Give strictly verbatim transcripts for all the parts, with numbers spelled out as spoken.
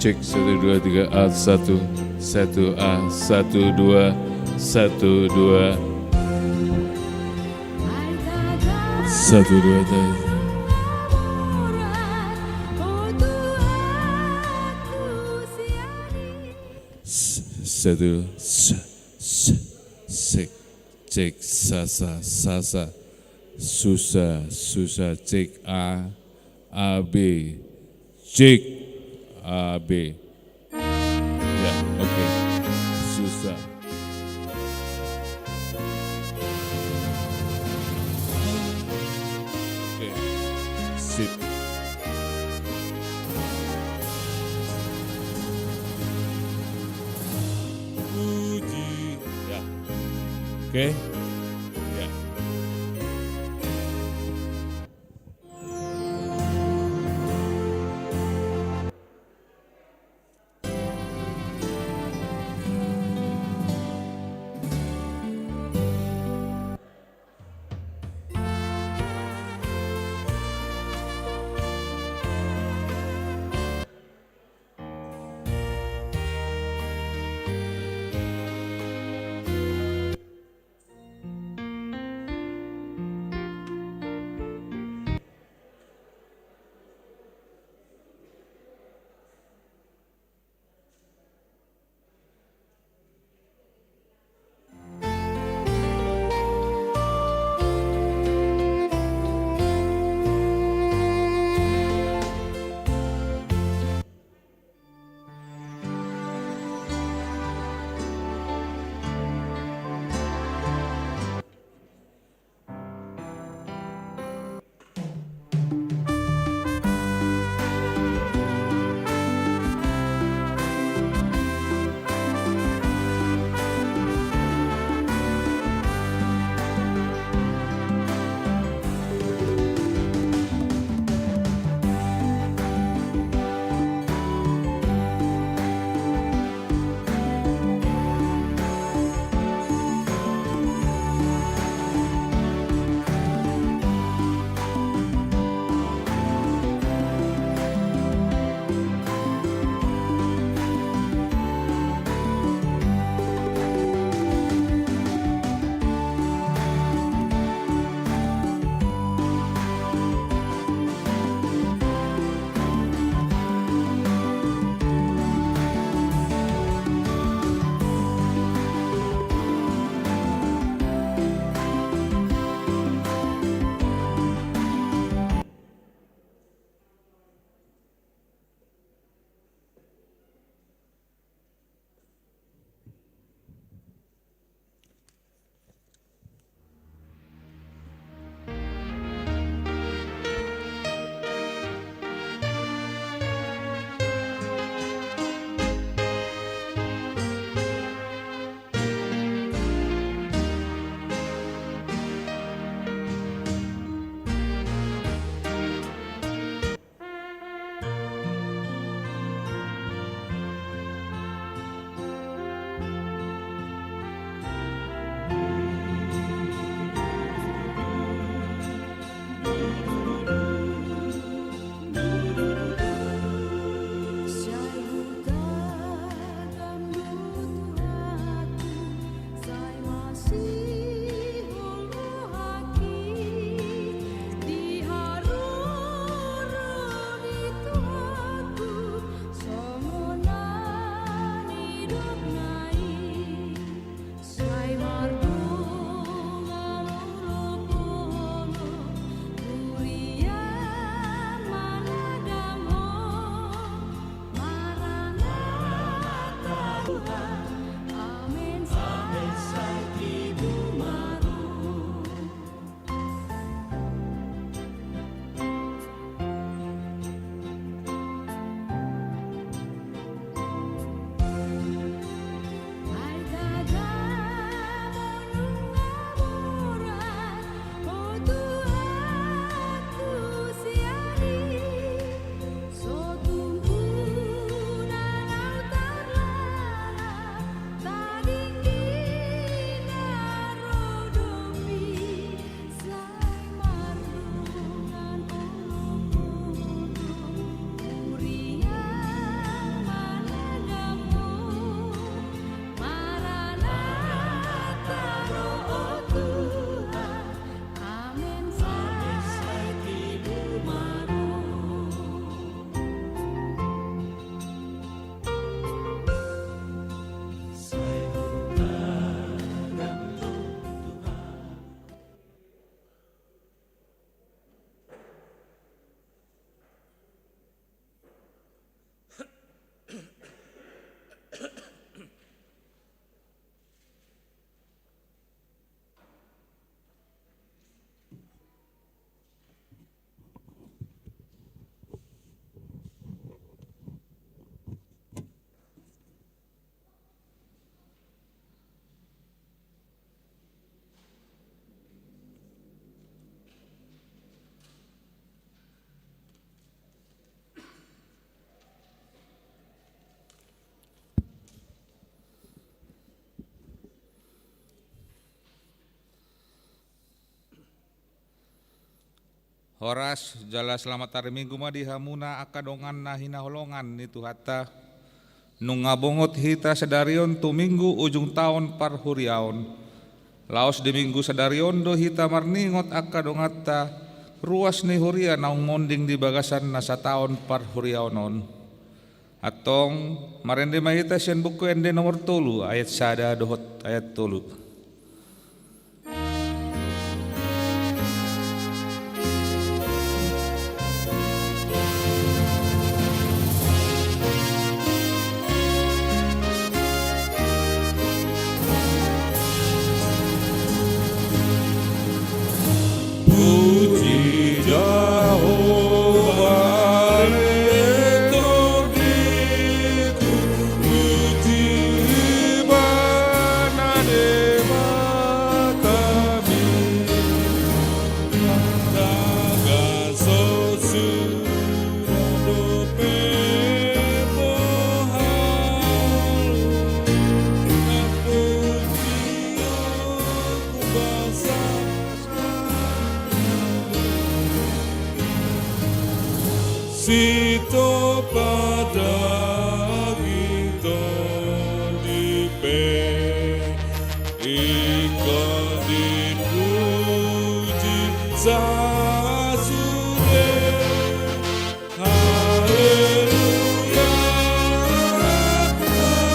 Cek, satu, dua, tiga, A, satu, satu, A, satu, dua, satu, dua. Satu, dua, tiga. S-, satu, s-, s-, cek, cek, sa, sa, sa, sa. Susah, susah, cek, A, A, B. Cek, A, B. Ya, oke. Susah. Oke. Sip. Puji. Ya. Oke. Ya. Horas, jala selamat ari Minggu ma di hamuna angka dongan na hinaholongan ni Tuhanta. Nunga bongot hita sadari on tu Minggu ujung taon parhuriaon. Laos di Minggu sadari on do hita marningot angka donganta, ruas ni huria naung monding di bagasan na sataon parhuriaon on. Antong, marende ma hita sian Buku Ende nomor tolu, ayat sada dohot ayat tolu. Puji Jahowa, ale tondiku, puji Ibana Debatami. Tagan so sura dope bohal, na puji on. Sitopot daging, Tondi pe ingkon dipuji sasude. Haleluya,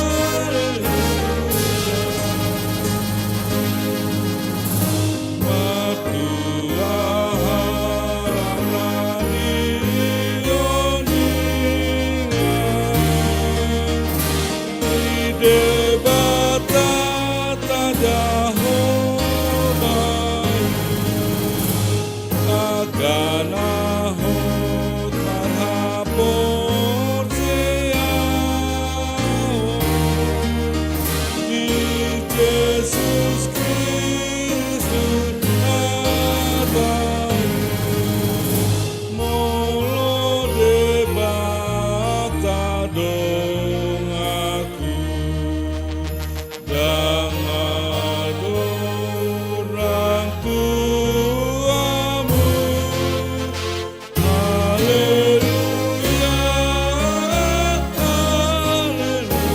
haleluya. Martua halak na nioningan di Debata Jahowa i. Angka na hot marhaporseaon di Jesus Kristus Ama i, molo Debata donganku, ndang adong rang tu hamu. Haleluya, haleluya.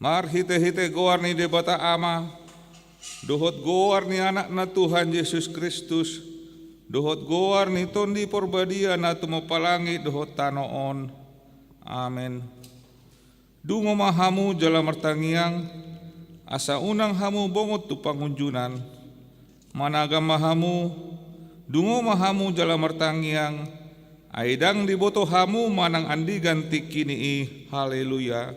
Marhitehite goar ni Debata Ama, dohot goar ni Anakna Tuhan Jesus Kristus, dohot goar ni Tondi Parbadia na tumompa langit dohot tano on. Amen. Dungo ma hamu jala martangiang, asa unang hamu bongot tu pangunjunan. Managam ma hamu, dungo ma hamu jala martangiang, ai ndang diboto hamu manang andigan tingkini i. Haleluya.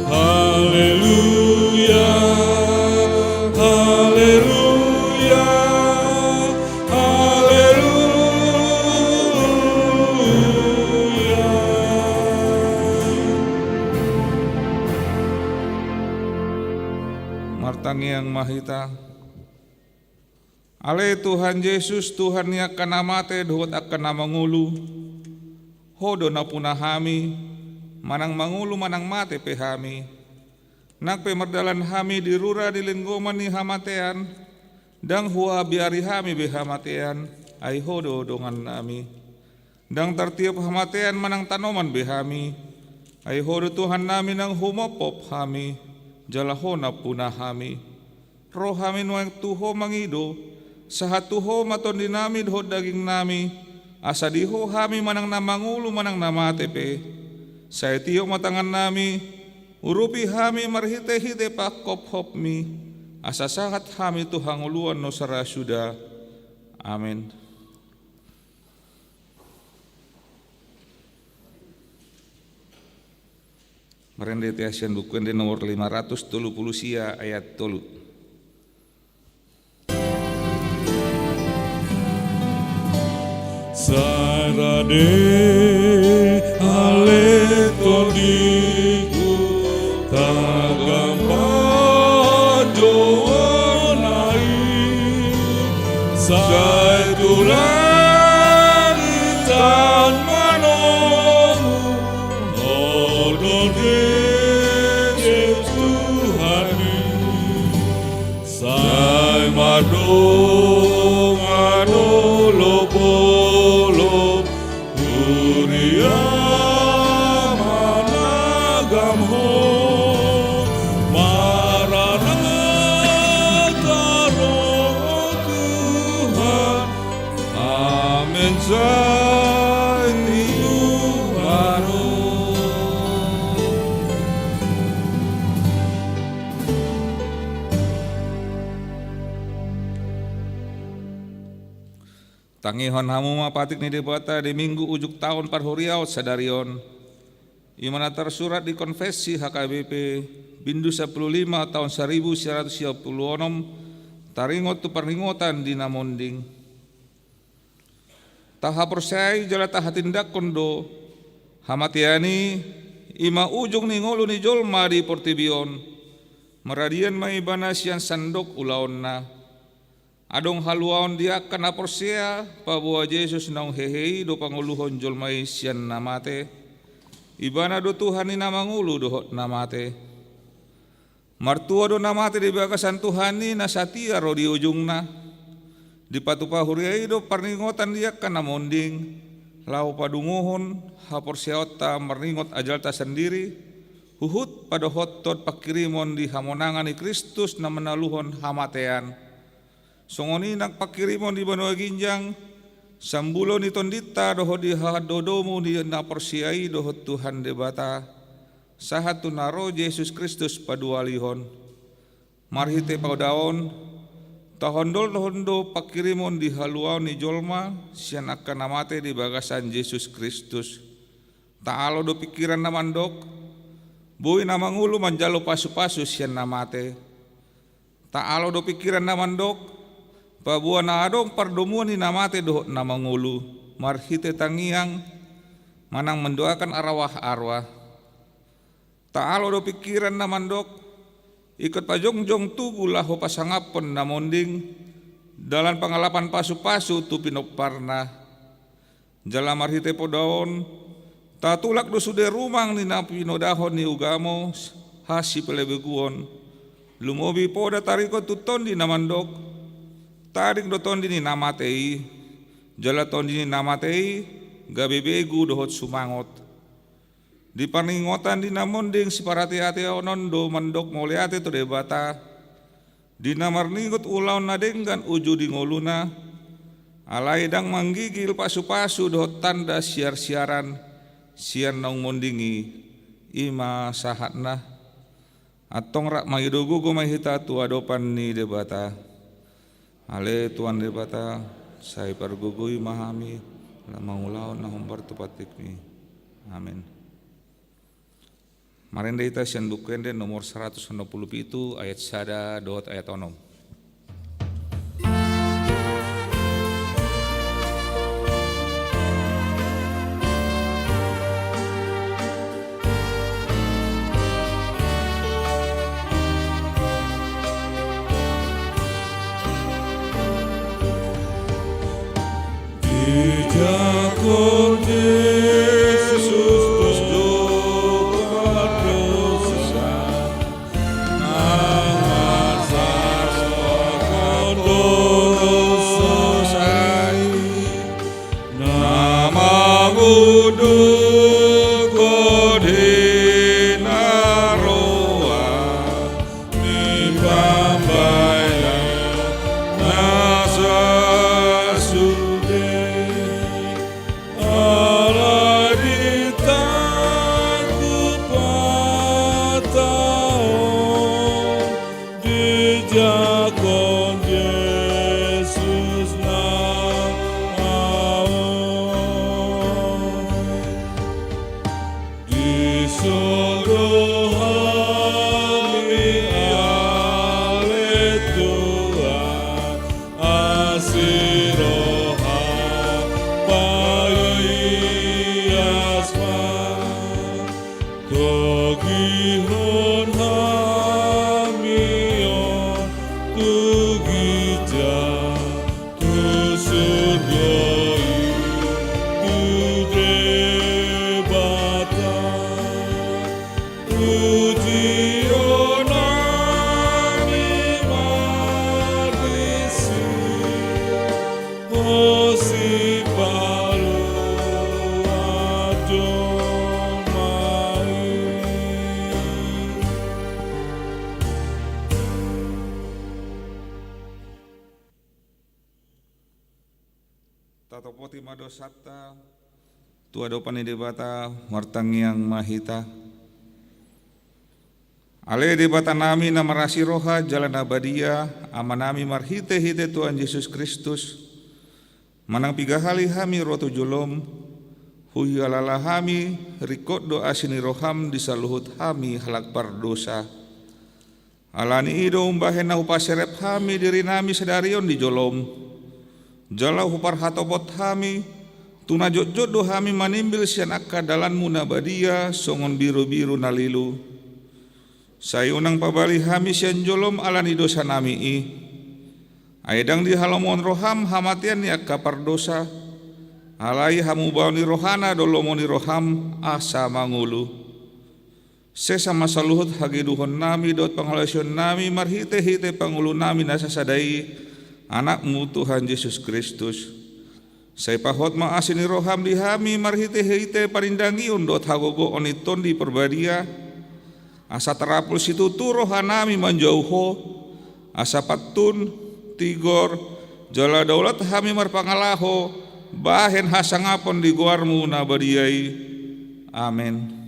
Haleluya, haleluya, haleluya. Martangiang ma hita. Ale Tuhan Jesus, Tuhan ni angka na mate dohot angka na mangolu, Ho do nampuna hami, manang mangolu manang mate pe hami. Nang pe mardalan hami di rura ni linggoman ni hamatean, ndang huabiari hami be hamatean, ai Ho do dongannami. Ndang tartiop hamatean manang tanoman be hami, ai Ho do Tuhannami nang humophop hami, jala Ho nampuna hami. Ro hami nuaeng tu Ho mangido, sahat tu Ho ma tondinami dohot dagingnami, asa di Ho hami manang na mangolu manang na mate pe. Sai tiop ma tangannami, urupi hami marhitehite panghophopmi, asa sahat hami tu hangoluan na so ra suda. Amen. Marende hita sian Buku Ende nomor lima ratus tolu pulu sia ayat tolu. Sai rade ale tondiku, tagan panjouonna i, sai tu langit an manomu, Ho do di Mardongan olopolop, huria managamhon, Maranatha ro Tuhan, Amen sai tiur ma ro. Tangihon hamu ma patik ni Debata di Minggu ujung taon parhuriaon sadari on. I ma na tarsurat di Konfessi H K B P, bindu sampulu lima, taon saribu sia ratus sia pulu onom, taringot tu parningotan di na monding. Tahaporseai jala tahatindanghon do, hamatean i, i ma ujung ni ngolu ni jolma di portibi on, maradian ma ibana sian sandok ulaonna. Adong haluaon di angka na porsea, paboa Jesus naung hehe i do pangoluhon jolma i sian na mate. Ibana do Tuhan ni na mangolu dohot na mate. Martua do na mate di bagasan Tuhan i na satia ro di ujungna. Dipatupa huria i do parningotan di angka na monding, laho padungohon haporseaonta marningot ajalta sandiri, huhut padohothon pangkirimon di hamonangan ni Kristus na manaluhon hamatean. Songon i nang pangkirimon di banua ginjang, sambulo ni tondinta dohot di hadodomu ni na porsea i dohot Tuhan Debata, sahat tu na ro Jesus Kristus paduahalihon. Marhite poda on, tahondolhon do pangkirimon di haluaon ni jolma sian angka na mate di bagasan Jesus Kristus. Taalo do pingkiran na mandok, boi na mangolu manjalo pasupasu sian na mate. Taalo do pingkiran na mandok, paboa na adong pardomuan ni na mate dohot na mangolu, marhite tangiang, manang mandoakan arwah-arwah. Taalo do pingkiran na mandok, ingkon pajongjong tugu laho pasangaphon na monding, dalan pangalapan pasupasu tu pinomparna. Jala marhite poda on, tatulak do sude rumang ni na pinodahon ni ugamo hasipelebeguon. Lumobi poda taringot tu tondi na mandok, tading do tondi ni na mate i, jala tondi ni na mate i gabe begu dohot sumangot. Di parningotan di na monding siparateateon on do mandok mauliate tu Debata, di na marningot ulaon na denggan uju di ngoluna, alai ndang manggigil pasupasu dohot tanda siarsiaran sian naung monding i, i ma sahatna. Antong rap mangido gogo ma hita tu adopan ni Debata. Ale Tuhan Debata, sai pargogoi ma hami, laho mangulahon na hombar tu patikmi. Amen. Marende hita sian Buku Ende nomor saratus onom pulu pitu, ayat sada dohot ayat onom. Dijangkon Jesus tu pardosa, na mangalahon dosa i, na mangundukhon hinaroan ni pambahenan na sasude. Ala ditangkup hata on, dijangkon Jesus nama on. Dison do hami ale Tuhan, asi roham paias ma. Togihon hami on tu ginjang, tu surgo i, tu Debata. Pujion nami ma di Tatopoti ma dosanta tu adopan ni Debata. Martangiang ma hita. Ale Debata nami na marasi roha jala na badia, Ama nami marhite-hite Tuhan Jesus Kristus, manang piga hali hami ro tu jolom, huialala hami ringkot do asi ni roham di saluhut hami halak pardosa. Ala ni i do umbahen na hupaserep hami diri nami sadari on di jolom, jala huparhatopot hami, tu na jotjot do hami manimbil sian angka dalanmu na badia songon birubiru na lilu. Sai unang pabali hami sian jolom ala ni dosa nami i. Ai ndang dihalomohon roham hamatean ni angka pardosa, alai hamubaon ni rohana do lomo ni roham asa mangolu. Sesa ma saluhut hageduhon nami dohot pangalaosion nami marhite-hite pangolu nami na sasada i, Anakmu Tuhan Jesus Kristus. Sai pahot ma asi ni roham di hami marhite-hite panindangion dohot hagogoon ni Tondi Parbadia, asa tarapul situtu roha nami manjou Ho, asa pantun, tigor, jala daulat hami marpangalaho bahen hasangapon di goarmu na badia i. Amen.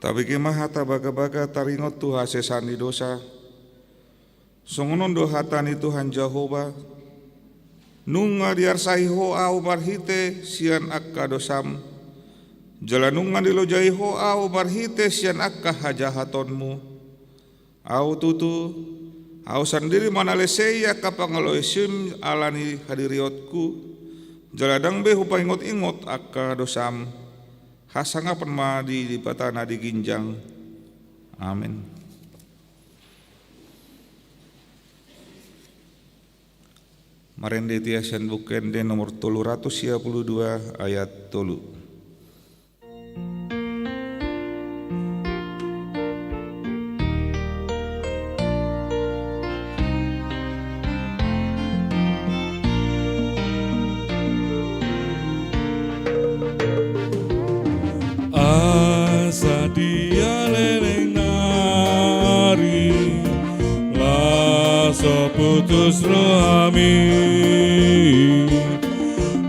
Tabege ma hata bagabaga taringot tu hasesaan ni dosa. Songon on do hata ni Tuhan Jahowa: Nunga diarsahi Ho Ahu marhite sian angka dosam, jala nunga dilojai Ho Ahu marhite sian angka hajahatonmu. Ahu tutu, Ahu sandiri ma na lesei angka pangalaosim ala ni hadirionku, jala ndang be hupaingot-ingot angka dosam. Hasangapon ma di Debata na di ginjang. Amen. Marende hita sian Buku Ende nomor tolu ratus sia pulu dua, ayat tolu. Asa di leleng ni ari, laos so putus rohami,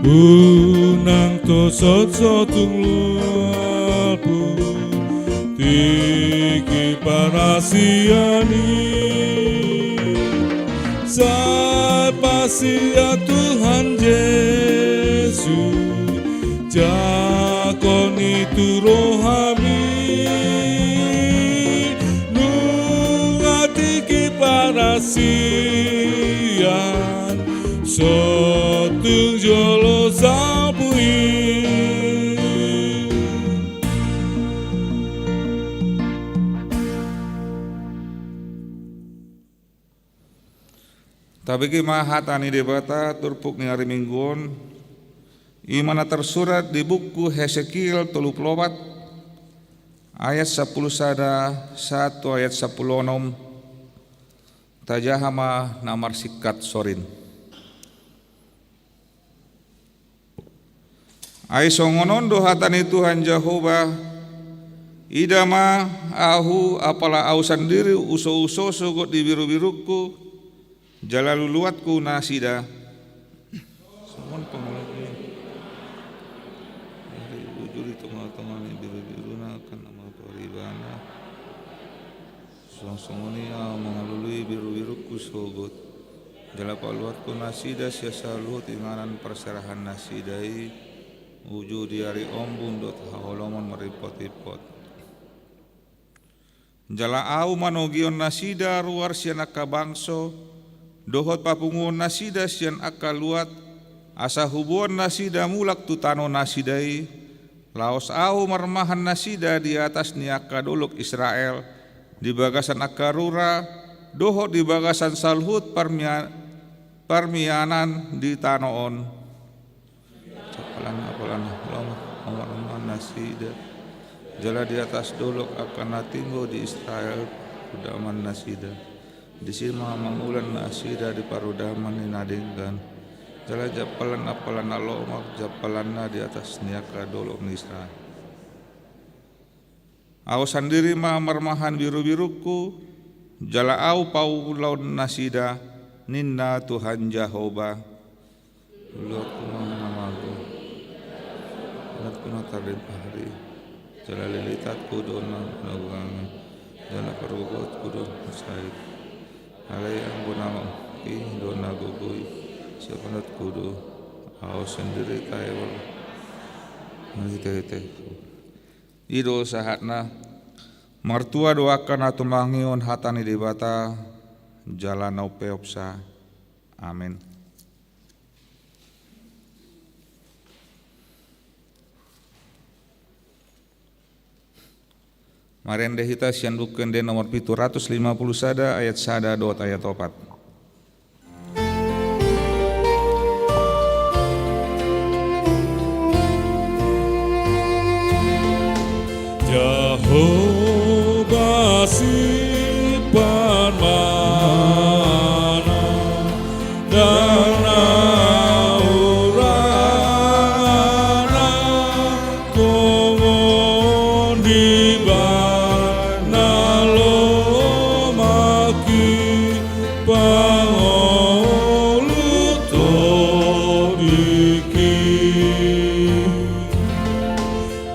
unang tosot sotung lombu tingki parasian i. Sai pasia Tuhan Jesus, jangkon i tu rohami, nunga tingki parasian, sotung jolo salpu i. Tabege ma hata ni Debata turpuk ni ari Minggu on, i ma na tarsurat di buku Hesekiel tolu pulu opat, ayat sampulu sada sahat tu ayat sampulu onom. Tajaha ma na marsingkat sorin. Ai songon on do hata ni Tuhan Jahowa: Ida ma, ahu, apala ahu sandiri usouso sogot di birubirungku, jala luluatku nasida. Songon pangalaman ari uju di tongatonga ni birubiruna, angka na mangapari ibana. Songon i ahu mangalului birubirungku sogot, jala paluatku nasida sian saluhut inganan parserahan nasida i, uju di ari ombun dohot haholomon marimpot-impot. Jala ahu manogihon nasida ruar sian angka bangso, dohot papunguhon nasida sian angka luat, asa huboan nasida mulak tu tano nasida i, laos ahu marmahan nasida di atas ni angka dolok Israel, di bagasan angka rura, dohot di bagasan saluhut parmia-, parmianan di tano on. Apala-apala na lomak, marmahan nasida. Jala di atas dolok angka na timbo di Israel, parudaman nasida. Disi ma mangulang nasida di parudaman ni na denggan. Jala jampalan apala na lomak, jampalanna di atas ni angka dolok ni Israel. Ahu sandiri ma marmahan birubirungku, jala ahu paulaon nasida, ninna Tuhan Jahowa. Luluatku ma na mago, luluatku na tarlimpahri, jala lilitanku do na, na gogang, jala pargogotku do na sahit. Alai anggo na i do na gogo i, sipananonku do, ahu sandiri tahe marhitehite. I do sahatna. Martua do angka na tumangihon hata ni Debata, jala na umpeopsa. Amen. Marende hita sian Buku Ende nomor pitu ratus lima puluh sada, ayat sada dohot ayat opat. Jahowa simpan manang, ndang na hurang na tongon di bana lomak i, pangolu tondingki.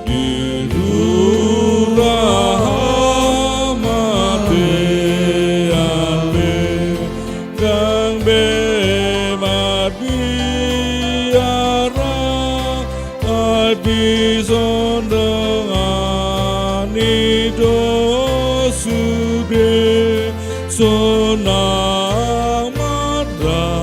Di rura hamatean pe ndang be marbiara, ai dison dongan i do sude sonang mardalan.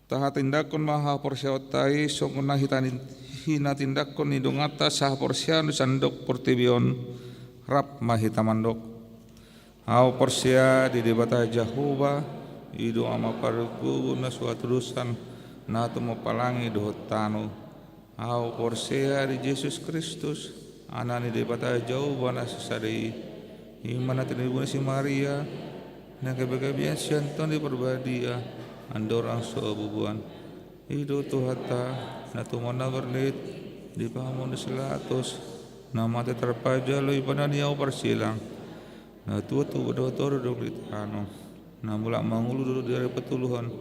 Tahatindanghon ma haporseaonta i songon na hita ni-, hinatindanghon ni donganta sahaporseaon di sandok portibi on. Rap ma hita mandok. Ahu porsea di Debata Jahowa, i do Ama pargogo na so hatudosan, na tumompa langit dohot tano. Ahu porsea di Jesus Kristus, Anak ni Debata Jahowa na sasada i, i ma na tinibus ni si Maria, na gabe-gabean sian Tondi Parbadia, andorang so bubuan. I do Tuhanta, na tumanda marnit, dipamun di si Pilatus, na mate tarpajal, lobi padan, i ahu parsilang. Na tuat tu dohot toru dung di tano, na mulak mangolu do di ari patoluhon,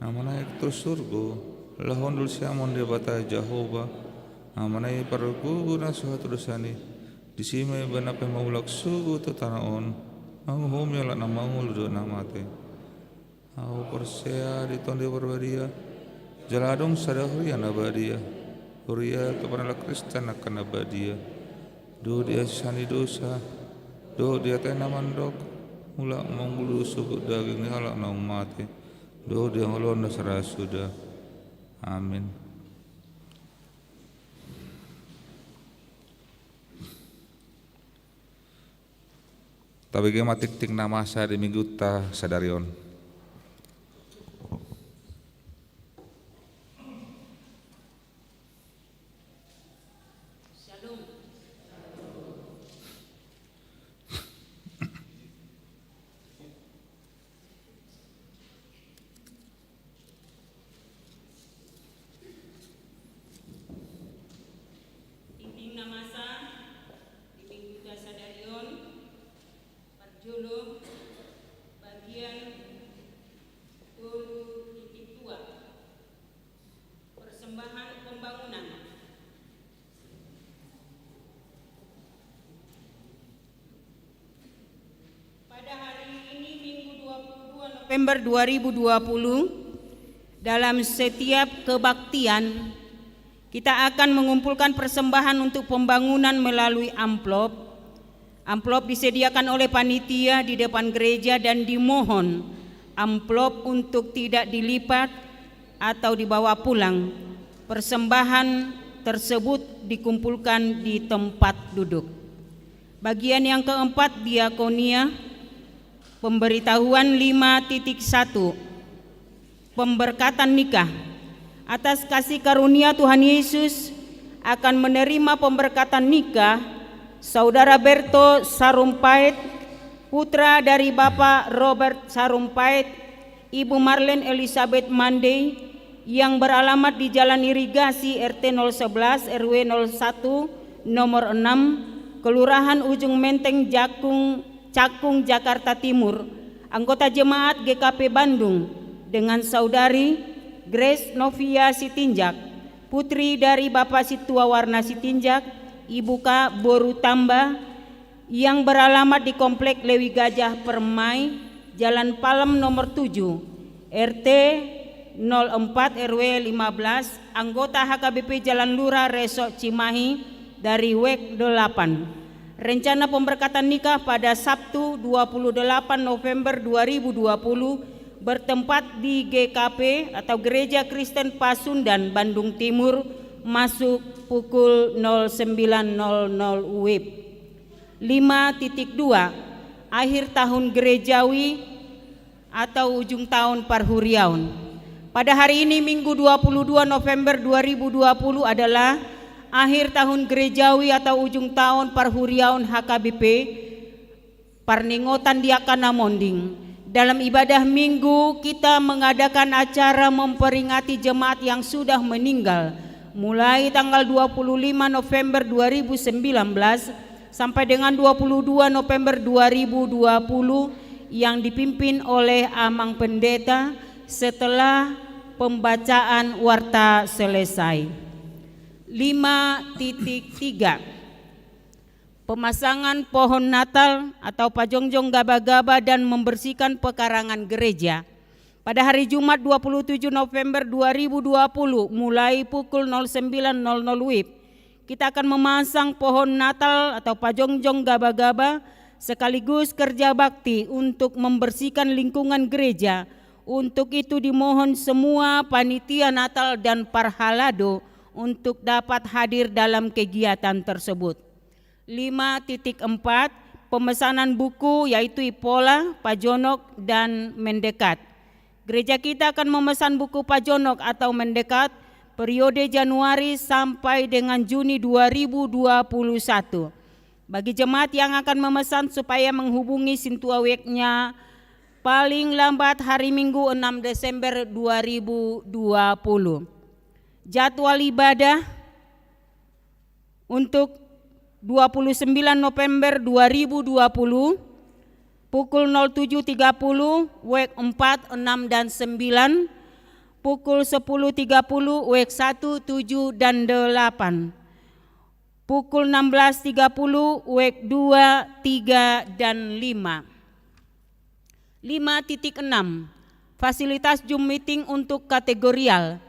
na manaek tu surgo, laho hundul sian Ama ni Debata Jahowa, Ama na i pargogo na so hatudosan i, disi ma ibana pe mangulak sogot tu tano on, manguhumi halak na mangolu dohot na mate. Ahu porsea di Tondi Parbadia, jala adong sada huria na badia, huria tu parhalado Kristen angka na badia, dohot di hasesaan ni dosa, dohot di hata na mandok, mulak mangolu sogot daging ni halak naung mate, dohot di hangoluan na so ra suda. Amin. Tabege ma tingting na masa di Minggunta sadari on. Masa di mingguta sadari on, parjolo bagian tolu titik dua, persembahan pembangunan. Pada hari ini, Minggu dua puluh dua November dua ribu dua puluh, dalam setiap kebaktian, kita akan mengumpulkan persembahan untuk pembangunan melalui amplop. Amplop disediakan oleh panitia di depan gereja dan dimohon amplop untuk tidak dilipat atau dibawa pulang. Persembahan tersebut dikumpulkan di tempat duduk. Bagian yang keempat, diakonia, pemberitahuan lima titik satu, pemberkatan nikah. Atas kasih karunia Tuhan Yesus akan menerima pemberkatan nikah Saudara Berto Sarumpait, putra dari Bapak Robert Sarumpait, Ibu Marlene Elizabeth Mandei, yang beralamat di Jalan Irigasi, R T nol sebelas, R W nol satu, nomor enam, Kelurahan Ujung Menteng, Jakung, Cakung, Jakarta Timur, anggota jemaat G K P Bandung, dengan Saudari Grace Novia Sitinjak, putri dari Bapak Situa Warna Sitinjak, Ibu Ka Boru Tamba, yang beralamat di Komplek Lewi Gajah Permai, Jalan Palem nomor tujuh, R T nol empat, R W lima belas, anggota H K B P Jalan Lurah, Resort Cimahi, dari W E K delapan. Rencana pemberkatan nikah pada Sabtu, dua puluh delapan November dua ribu dua puluh, bertempat di G K P atau Gereja Kristen Pasundan, Bandung Timur, masuk pukul nol sembilan nol nol W I B. Lima titik dua, akhir tahun gerejawi atau ujung tahun parhuriaon. Pada hari ini, Minggu dua puluh dua November dua ribu dua puluh, adalah akhir tahun gerejawi atau ujung tahun parhuriaon H K B P, Parningotan di angka na monding. Dalam ibadah Minggu, kita mengadakan acara memperingati jemaat yang sudah meninggal, mulai tanggal dua puluh lima November dua ribu sembilan belas sampai dengan dua puluh dua November dua ribu dua puluh, yang dipimpin oleh Amang Pendeta setelah pembacaan warta selesai. Lima titik tiga. Pemasangan pohon Natal atau pajongjong gabagaba dan membersihkan pekarangan gereja. Pada hari Jumat, dua puluh tujuh November dua ribu dua puluh, mulai pukul nol sembilan nol nol W I B, kita akan memasang pohon Natal atau pajongjong gabagaba sekaligus kerja bakti untuk membersihkan lingkungan gereja. Untuk itu, dimohon semua panitia Natal dan parhalado untuk dapat hadir dalam kegiatan tersebut. Lima titik empat, pemesanan buku, yaitu Ipola, Pajonok, dan Mendekat. Gereja kita akan memesan buku Pajonok atau Mendekat periode Januari sampai dengan Juni dua ribu dua puluh satu. Bagi jemaat yang akan memesan, supaya menghubungi sintua W E K-nya paling lambat hari Minggu, enam Desember dua ribu dua puluh. Jadwal ibadah untuk dua puluh sembilan November dua ribu dua puluh, pukul nol tujuh tiga puluh, W E K empat, enam, dan sembilan, pukul sepuluh tiga puluh, W E K satu, tujuh, dan delapan, pukul enam belas tiga puluh, W E K dua, tiga, dan lima. Lima titik enam, fasilitas Zoom meeting untuk kategorial.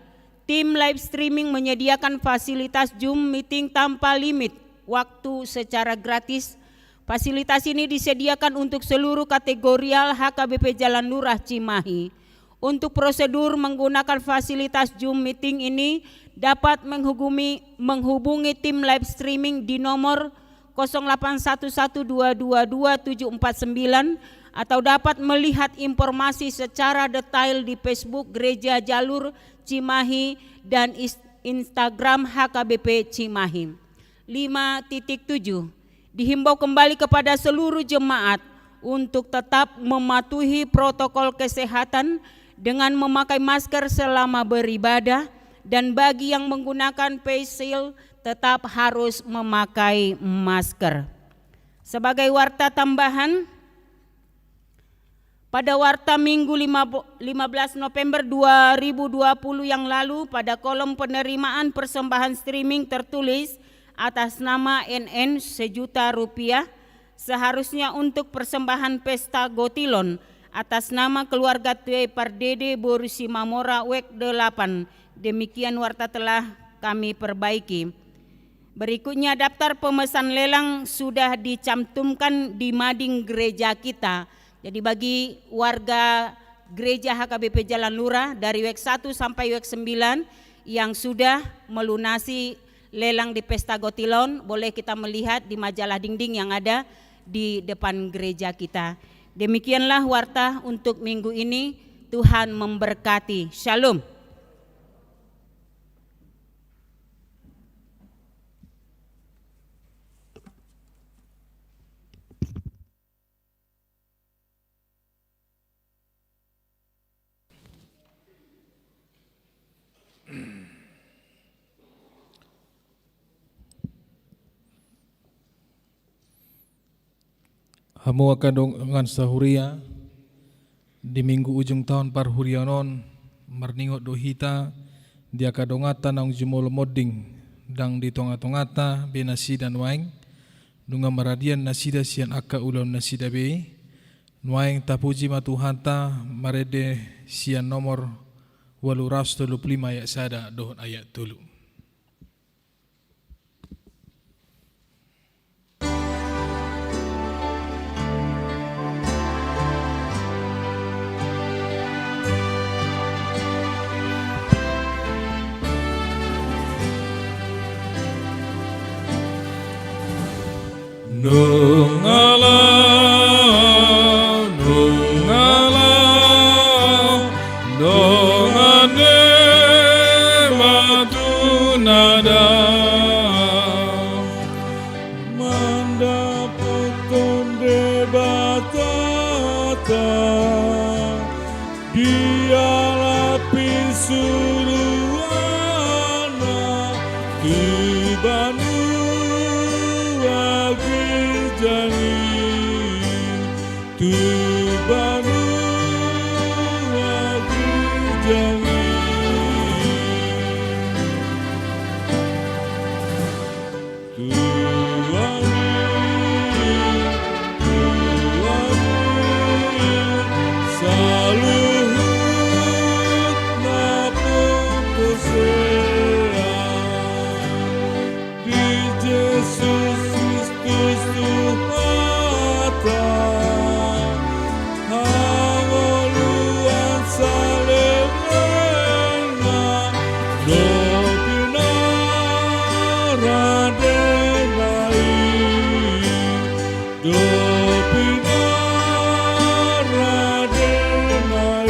Tim live streaming menyediakan fasilitas Zoom meeting tanpa limit waktu secara gratis. Fasilitas ini disediakan untuk seluruh kategorial H K B P Jalan Lurah Cimahi. Untuk prosedur menggunakan fasilitas Zoom meeting ini, dapat menghubungi, menghubungi tim live streaming di nomor kosong delapan satu satu dua dua dua tujuh empat sembilan, atau dapat melihat informasi secara detail di Facebook Gereja Jalur Cimahi dan is-, Instagram H K B P Cimahi. Lima titik tujuh, dihimbau kembali kepada seluruh jemaat untuk tetap mematuhi protokol kesehatan dengan memakai masker selama beribadah, dan bagi yang menggunakan face shield, tetap harus memakai masker. Sebagai warta tambahan, pada warta Minggu lima bo-, lima belas November dua ribu dua puluh yang lalu, pada kolom penerimaan persembahan streaming tertulis atas nama N N sejuta rupiah, seharusnya untuk persembahan pesta Gotilon atas nama keluarga Tue Pardede boru Simamora W E K delapan. Demikian warta telah kami perbaiki. Berikutnya, daftar pemesan lelang sudah dicantumkan di mading gereja kita. Jadi, bagi warga gereja H K B P Jalan Lurah dari W E K satu sampai W E K sembilan yang sudah melunasi lelang di Pesta Gotilon, boleh kita melihat di majalah dinding yang ada di depan gereja kita. Demikianlah warta untuk minggu ini. Tuhan memberkati. Shalom. Hamu angka dongan sahuria, di minggu ujung taon parhuriaon on, marningot do hita di angka donganta naung jumolo monding, ndang di tonga-tonganta be nasida nuaeng, nunga maradian nasida sian angka ulaon nasida be. Nuaeng tapuji ma Tuhanta marende sian nomor ualu ratus tolu pulu lima ayat sada dohot ayat tolu. Nunga laho, nunga laho, dongan ni Debata, mandapothon Debatata, dialap i suruanna tu banua girjang i, tu banua girjang i. Tuhan i, Tuhan i, saluhut na potosean di Jesus Kristus Tuhanta. Hangoluan saleleng na dob i na rade na i, dob i na rade na i.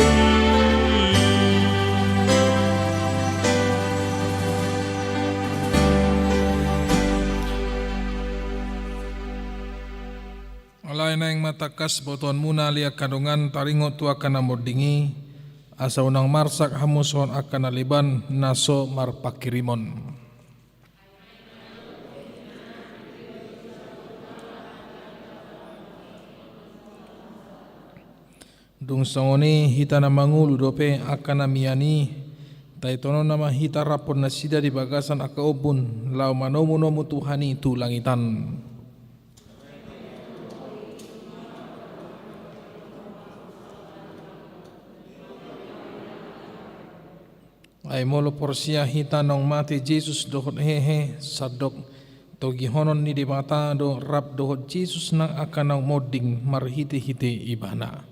Alai naeng ma tangkas botoonmuna ale angka dongan taringot tu angka na monding i, asa unang marsak hamu songon angka na leban na so marpangkirimon. Dung songon i hita na mangolu dope angka na mian i, taitononna ma hita raphon nasida di bagasan angka ombun, laho manomunomu Tuhan i tu langitan. Ai molo porsea hita naung mate Jesus dohot hehe, sandok togihonon ni Debata do rap dohot Jesus nang angka naung monding marhitehite Ibana.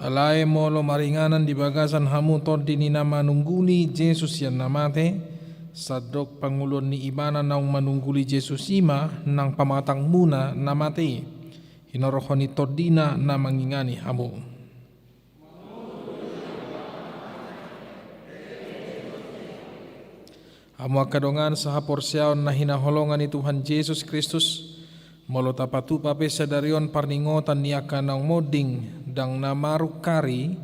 Alai molo maringanan di bagasan hamu tondi ni na manungguli Jesus sian na mate, sandok pangoluan ni Ibana naung manungguli Jesus i ma nang pamatangmuna na mate i. Hinorhon ni tondina na mangingani hamu. Hamu angka dongan sahaporseaon na hinaholongan ni Tuhan Jesus Kristus, molo tapatupa pe sadari on parningotan ni angka naung monding, ndang na marungkari,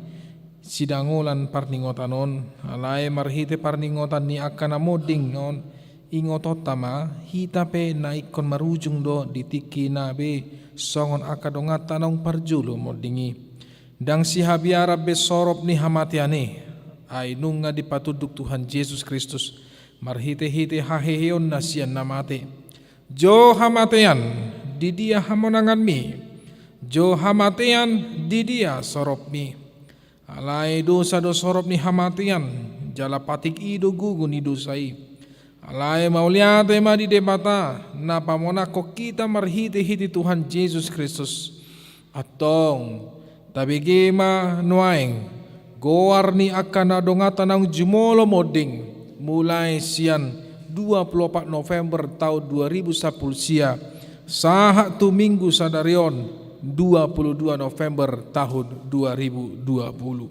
Sidangolan parningotan on, alai marhite parningotan ni angka na monding on, ingotonta ma, hita pe na ingkon marujung do di tingkina be, songon angka donganta naung parjolo monding i. Ndang sihabiaran be sorop ni hamatean i, ai nunga dipatunduk Tuhan Jesus Kristus, marhite-hite haheheonna sian na mate. Jo hamatean, di dia hamonanganmi? Jo hamatean, di dia soropmi? Alai dosa do sorop ni hamatean, jala patik i do gogo ni dosa i. Alai mauliate ma di Debata, na pamonangkon hita marhite-hite Tuhan Jesus Kristus. Antong, tabege ma nuaeng goar ni angka na donganta naung jumolo monding, mulai sian dua puluh opat November taon dua ribu sampulu sia, sahat tu Minggu sadari on, dua puluh dua November tahun dua ribu dua puluh.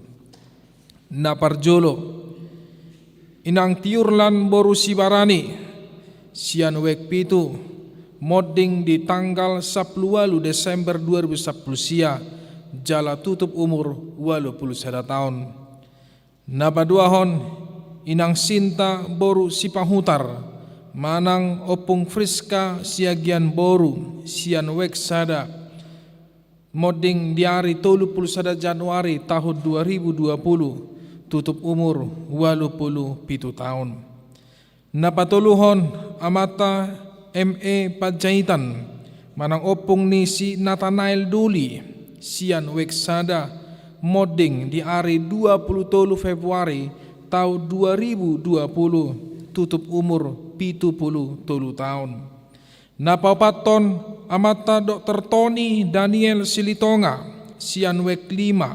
Na parjolo, inang Tiurlan boru Sibarani, sian wijk pitu, monding di tanggal sampulu ualu Desember dua ribu sampulu sia, jala tutup umur ualu pulu sada taon. Na paduahon, inang Sinta boru Sipahutar, manang ompung Friska Siagian boru, sian wijk sada, monding di ari tolu pulu sada Januari tahun dua ribu dua puluh, tutup umur ualu pulu pitu taon. Na patoluhon, amanta M E Panjaitan, manang ompung ni si Natanael Doli, sian wijk sada, monding di ari dua pulu tolu Februari taon dua ribu dua puluh, tutup umur pitu pulu tolu taon. Na paopathon, amanta Doktor Toni Daniel Silitonga, sian wijk lima,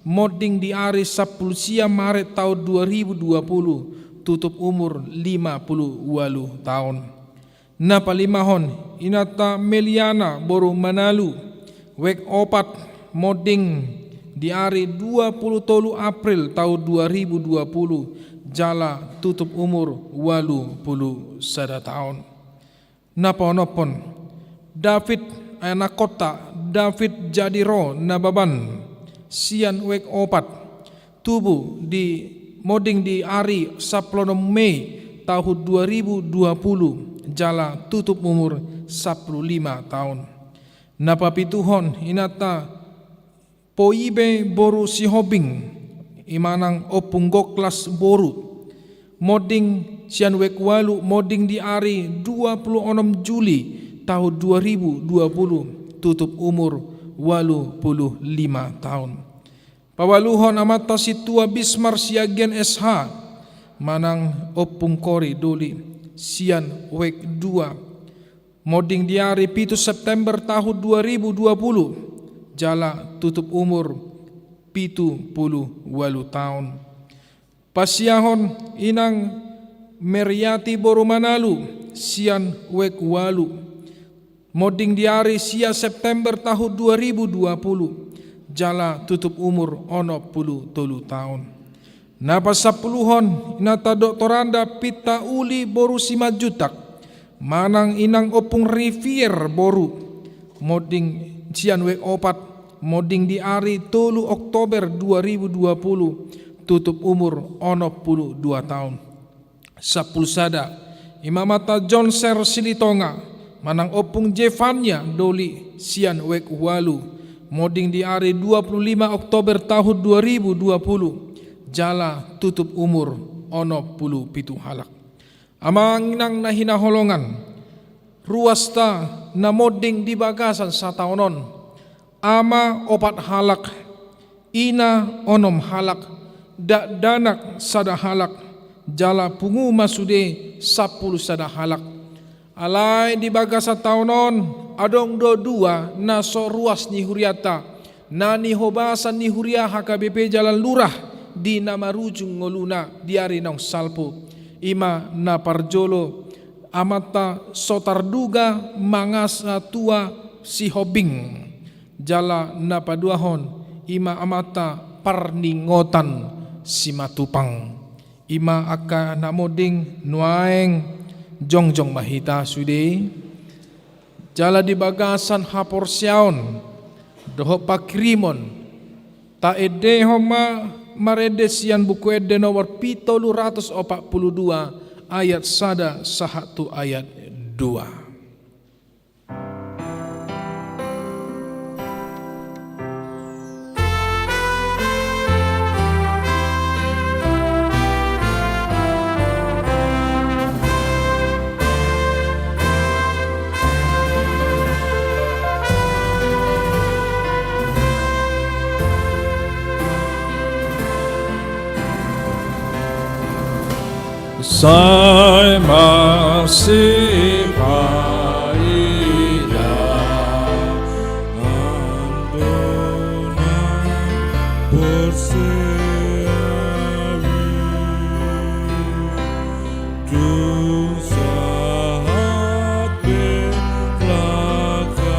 monding di ari sampulu sia Maret taon dua ribu dua puluh, tutup umur lima pulu ualu taon. Na palimahon, inanta Meliana boru Manalu, wijk opat, monding di ari dua pulu tolu April taon dua ribu dua puluh, jala tutup umur ualu pulu sada taon. Na paonomhon, David, anakkonta David Jadiro Nababan, sian wijk opat, tubu di, monding di ari sampulu onom Mei tahun dua ribu dua puluh, jala tutup umur sampulu lima taon. Na papituhon, inanta Poibe boru Sihombing, i manang ompung Goklas boru, monding sian wijk ualu, monding di ari dua pulu onom Juli tahun dua ribu dua puluh, tutup umur ualu pulu lima taon. Pawaluhon, amanta Sintua Bismar Siagian S H, manang ompung Kori Doli, sian wijk dua, monding di ari pitu September tahun dua ribu dua puluh, jala tutup umur pitu pulu ualu taon. Pasiahon, inang Meriati boru Manalu, sian wijk ualu, monding di ari sia September tahun dua ribu dua puluh, jala tutup umur onom pulu tolu taon. Na pasampuluhon, inanta Doktoranda Pinta Uli boru Simanjuntak, manang inang ompung Rivier boru, monding sian wijk opat, monding di ari tolu Oktober dua ribu dua puluh, tutup umur onom pulu dua taon. Sampulu sada, i ma amanta Jonser Silitonga, manang ompung Jefania Doli, sian wijk ualu, monding di ari dua pulu lima Oktober tahun dua ribu dua puluh, jala tutup umur onom pulu pitu halak. Amang inang na hinaholongan, ruasta na monding di bagasan sataon on, ama opat halak, ina onom halak, dakdanak sada halak, jala pungu ma sude sampulu sada halak. Alai di bagasan taon on, adong do dua na so ruas ni hurianta, na nihobasan ni huria H K B P Jalan Lurah di na marujung ngoluna di ari naung salpu. I ma na parjolo, amanta Sotarduga Mangasatua Sihombing. Jala na paduahon, i ma amanta Parningotan Simatupang. I ma angka na monding nuaeng, jongjong ma hita sude. Jala di bagasan haporseaon dohot pangkirimon, taendehon ma marende sian Buku Ende nomor pitolu ratus opat pulu dua, ayat sada sahat tu ayat dua. Sai masipaida andona porseawi tung sahat pe laklakna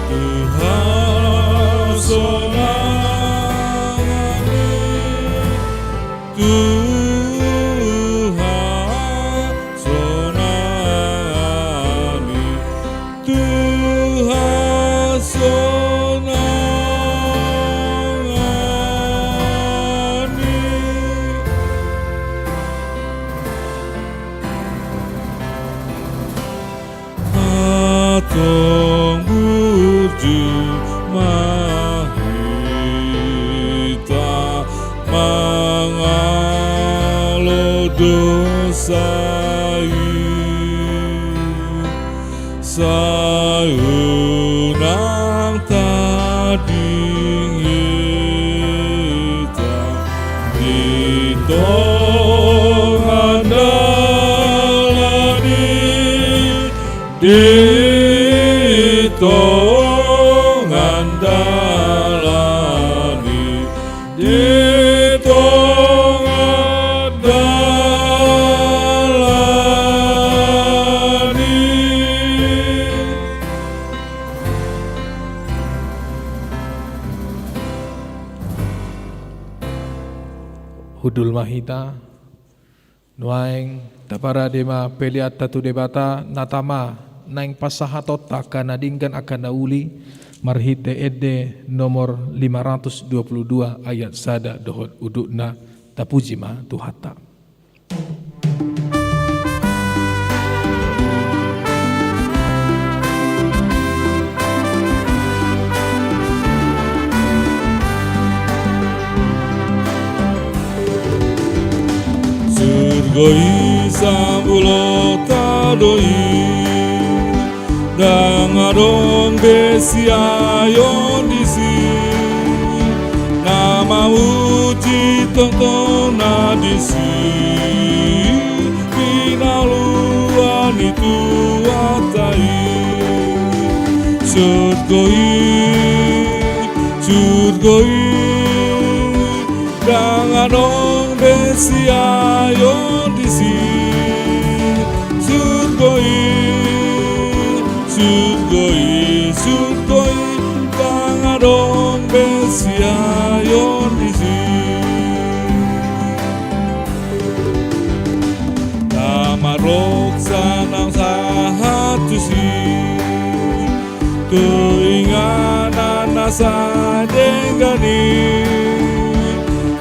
tu hasonangan i. Tu hasonangan i, tu hasonangan i. Antong burju ma hita mangalo dosa i, sai unang tading hita di tonga dalan i. Di tonga dalan i, di tonga dalan i. Hundul ma hita. Nuaeng taparade ma peleanta tu Debata na tama naeng pasahatonta angka na denggan angka na uli, marhite ende nomor lima ratus dua pulu dua ayat sada dohot udutna. Tapuji ma Tuhanta. Surgo i sambulotta do i, ndang adong be siaeon disi. Na mamuji tongtong na disi, pinaluan ni Tuhanta i. Surgo i, surgo i, ndang adong be siaeon disi. Surgo i, surgo i, surgo i, ndang adong be siaeon disi. Na marroksa nang sahat tusi, tu inganan na sai denggan i.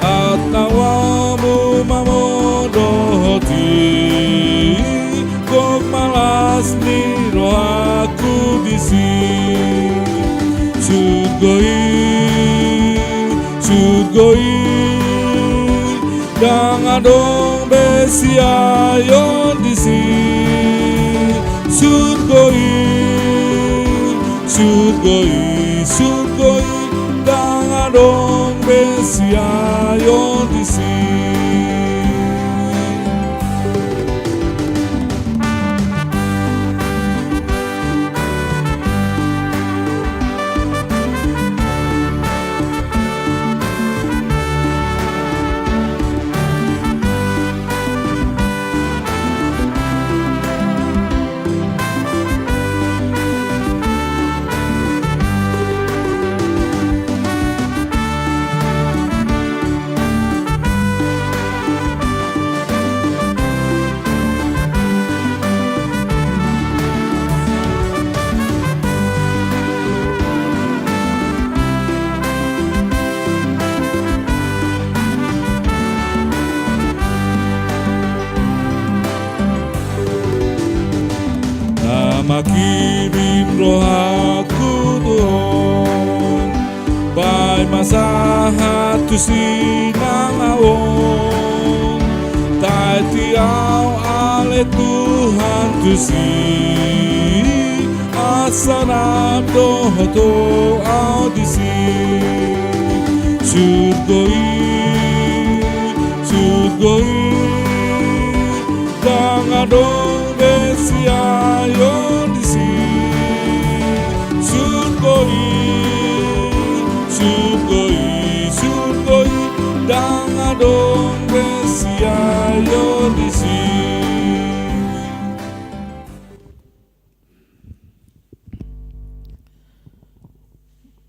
Aut na ua hamu mamodoti, gok ma las ni rohangku disi. Surgo i, surgo i, ndang adong be siaeon disi. Surgo i, surgo i, surgo i, ndang adong be siaeon disi. Mangkirim rohangku tu Ho, baen ma sahat tu sinang ahu on. Taiti ahu ale Tuhan tusi, asa rap dohot Ho ahu disi. Surgo i, surgo i, ndang adong be siayon disi. Surgo i, surgo i, surgo i, ndang adong be siayon disi.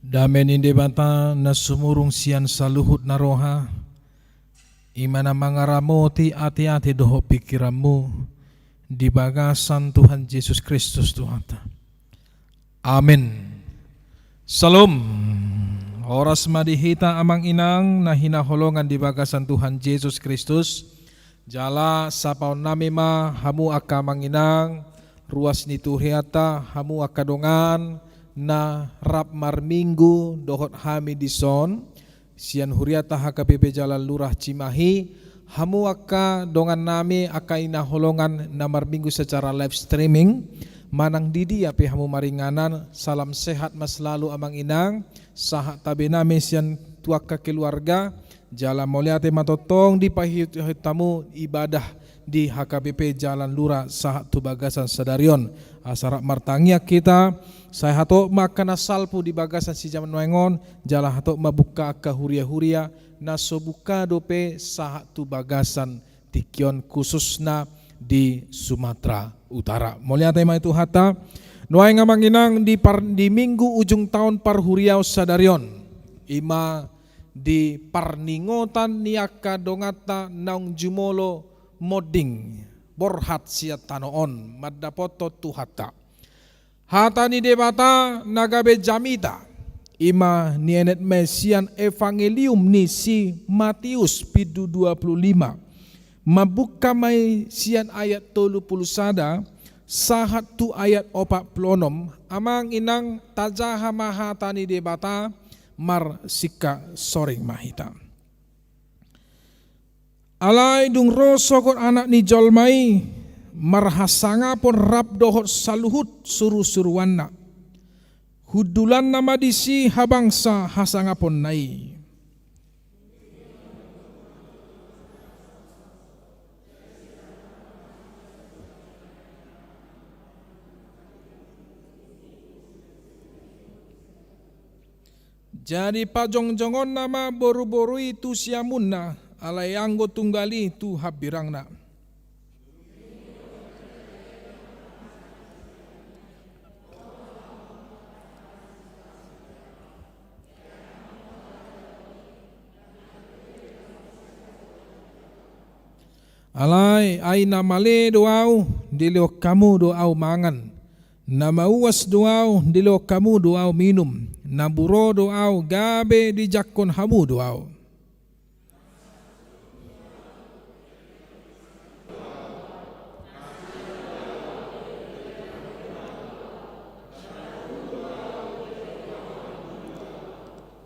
Dame ni Debata na sumurung sian saluhut na roha, i ma na mangaramoti ateate dohot pingkiranmu di bagasan Tuhan Jesus Kristus Tuhanta. Amen. Syalom. Horas ma di hita amang inang na hinaholongan di bagasan Tuhan Jesus Kristus. Jala sapaonnami ma hamu angka amang inang, ruas ni hurianta, hamu angka dongan na rap marminggu dohot hami dison, sian hurianta H K B P Jalan Lurah Cimahi, hamu angka dongannami angka hinaholongan na marminggu secara live streaming, manang di dia pe hamu maringanan, salam sehat ma selalu amang inang, sahat tabe nami sian tu angka keluarga, jala mauliate ma tongtong dipaihutihut hamu ibadah di H K B P Jalan Lurah sahat tu bagasan sadari on. Asa rap martangiang hita, sai hatop ma angka na salpu di bagasan sijaman nuaeng on, jala hatop ma buka angka huriahuria na so buka dope sahat tu bagasan tingki on khususna di Sumatera Utara. Mauliate ma di Tuhanta. Nuaeng amang inang di par-, di minggu ujung taon parhuriaon sadari on, i ma di parningotan ni angka donganta naung jumolo monding borhat sian tano on mandapothon Tuhanta. Hata ni Debata na gabe jamita, i ma nienet ma i sian Evangelium ni si Matius bindu dua pulu lima. Mambuka ma i sian ayat tolu pulu sada sahat tu ayat opat pulu onom, amang inang tajaha ma hata ni Debata, marsingkat soring ma hita. Alai dung ro sogot Anak ni jolma i, marhasangapon rap dohot saluhut surusuruanna. Hundulanna ma disi habangsa hasangaponna i. Jadi pajongjongonna ma boruboru i tu siamunna, alai anggo tunggal i tu hambirangna. Alai ai na male do ahu, dilehon hamu do ahu mangan. Na mauas do ahu, dilehon hamu do ahu minum. Na buro do ahu, gabe dijangkon hamu do ahu.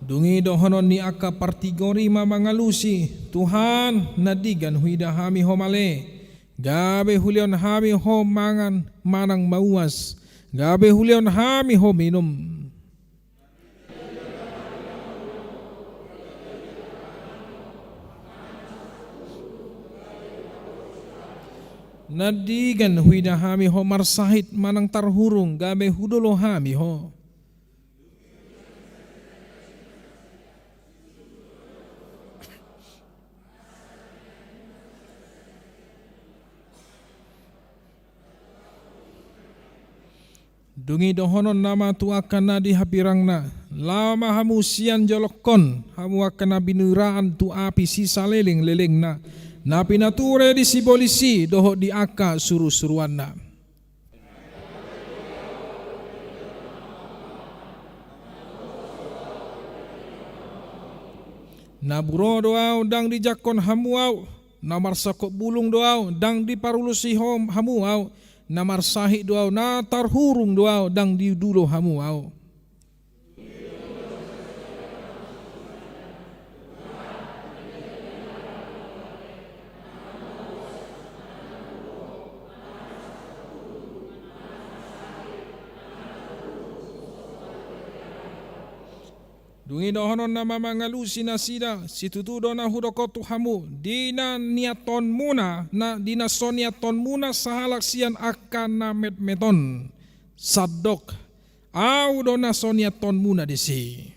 Dung i dohonon ni angka partigor i ma mangalusi, Tuhan, na denggan huida hami Ho male, gabe hulehon hami Ho mangan manang mauas, gabe hulehon hami Ho minum. Na denggan huida hami Ho marsahit manang tarhurung, gabe hudolo hami Ho. Dung i dohononna ma tu angka na di hambirangna, laho ma hamu sian jolokkon, hamu angka na binuiraan tu api sisalelenglelengna, na pinature di sibolis i dohot di angka surusuruanna. Na buro do ahu, ndang dijangkon hamu ahu, na marsangkop bulung do ahu, ndang diparurusi ho-, hamu ahu, Na marsahit do ahu, na tarhurung do ahu, ndang didulo hamu ahu. Dung i dohonon na ma mangalusi nasida: Situtu do na hudok on tu hamu, di na niantonmuna, na di na so niantonmuna sahalak sian angka na metmet on, sandok ahu do na so niantonmuna disi.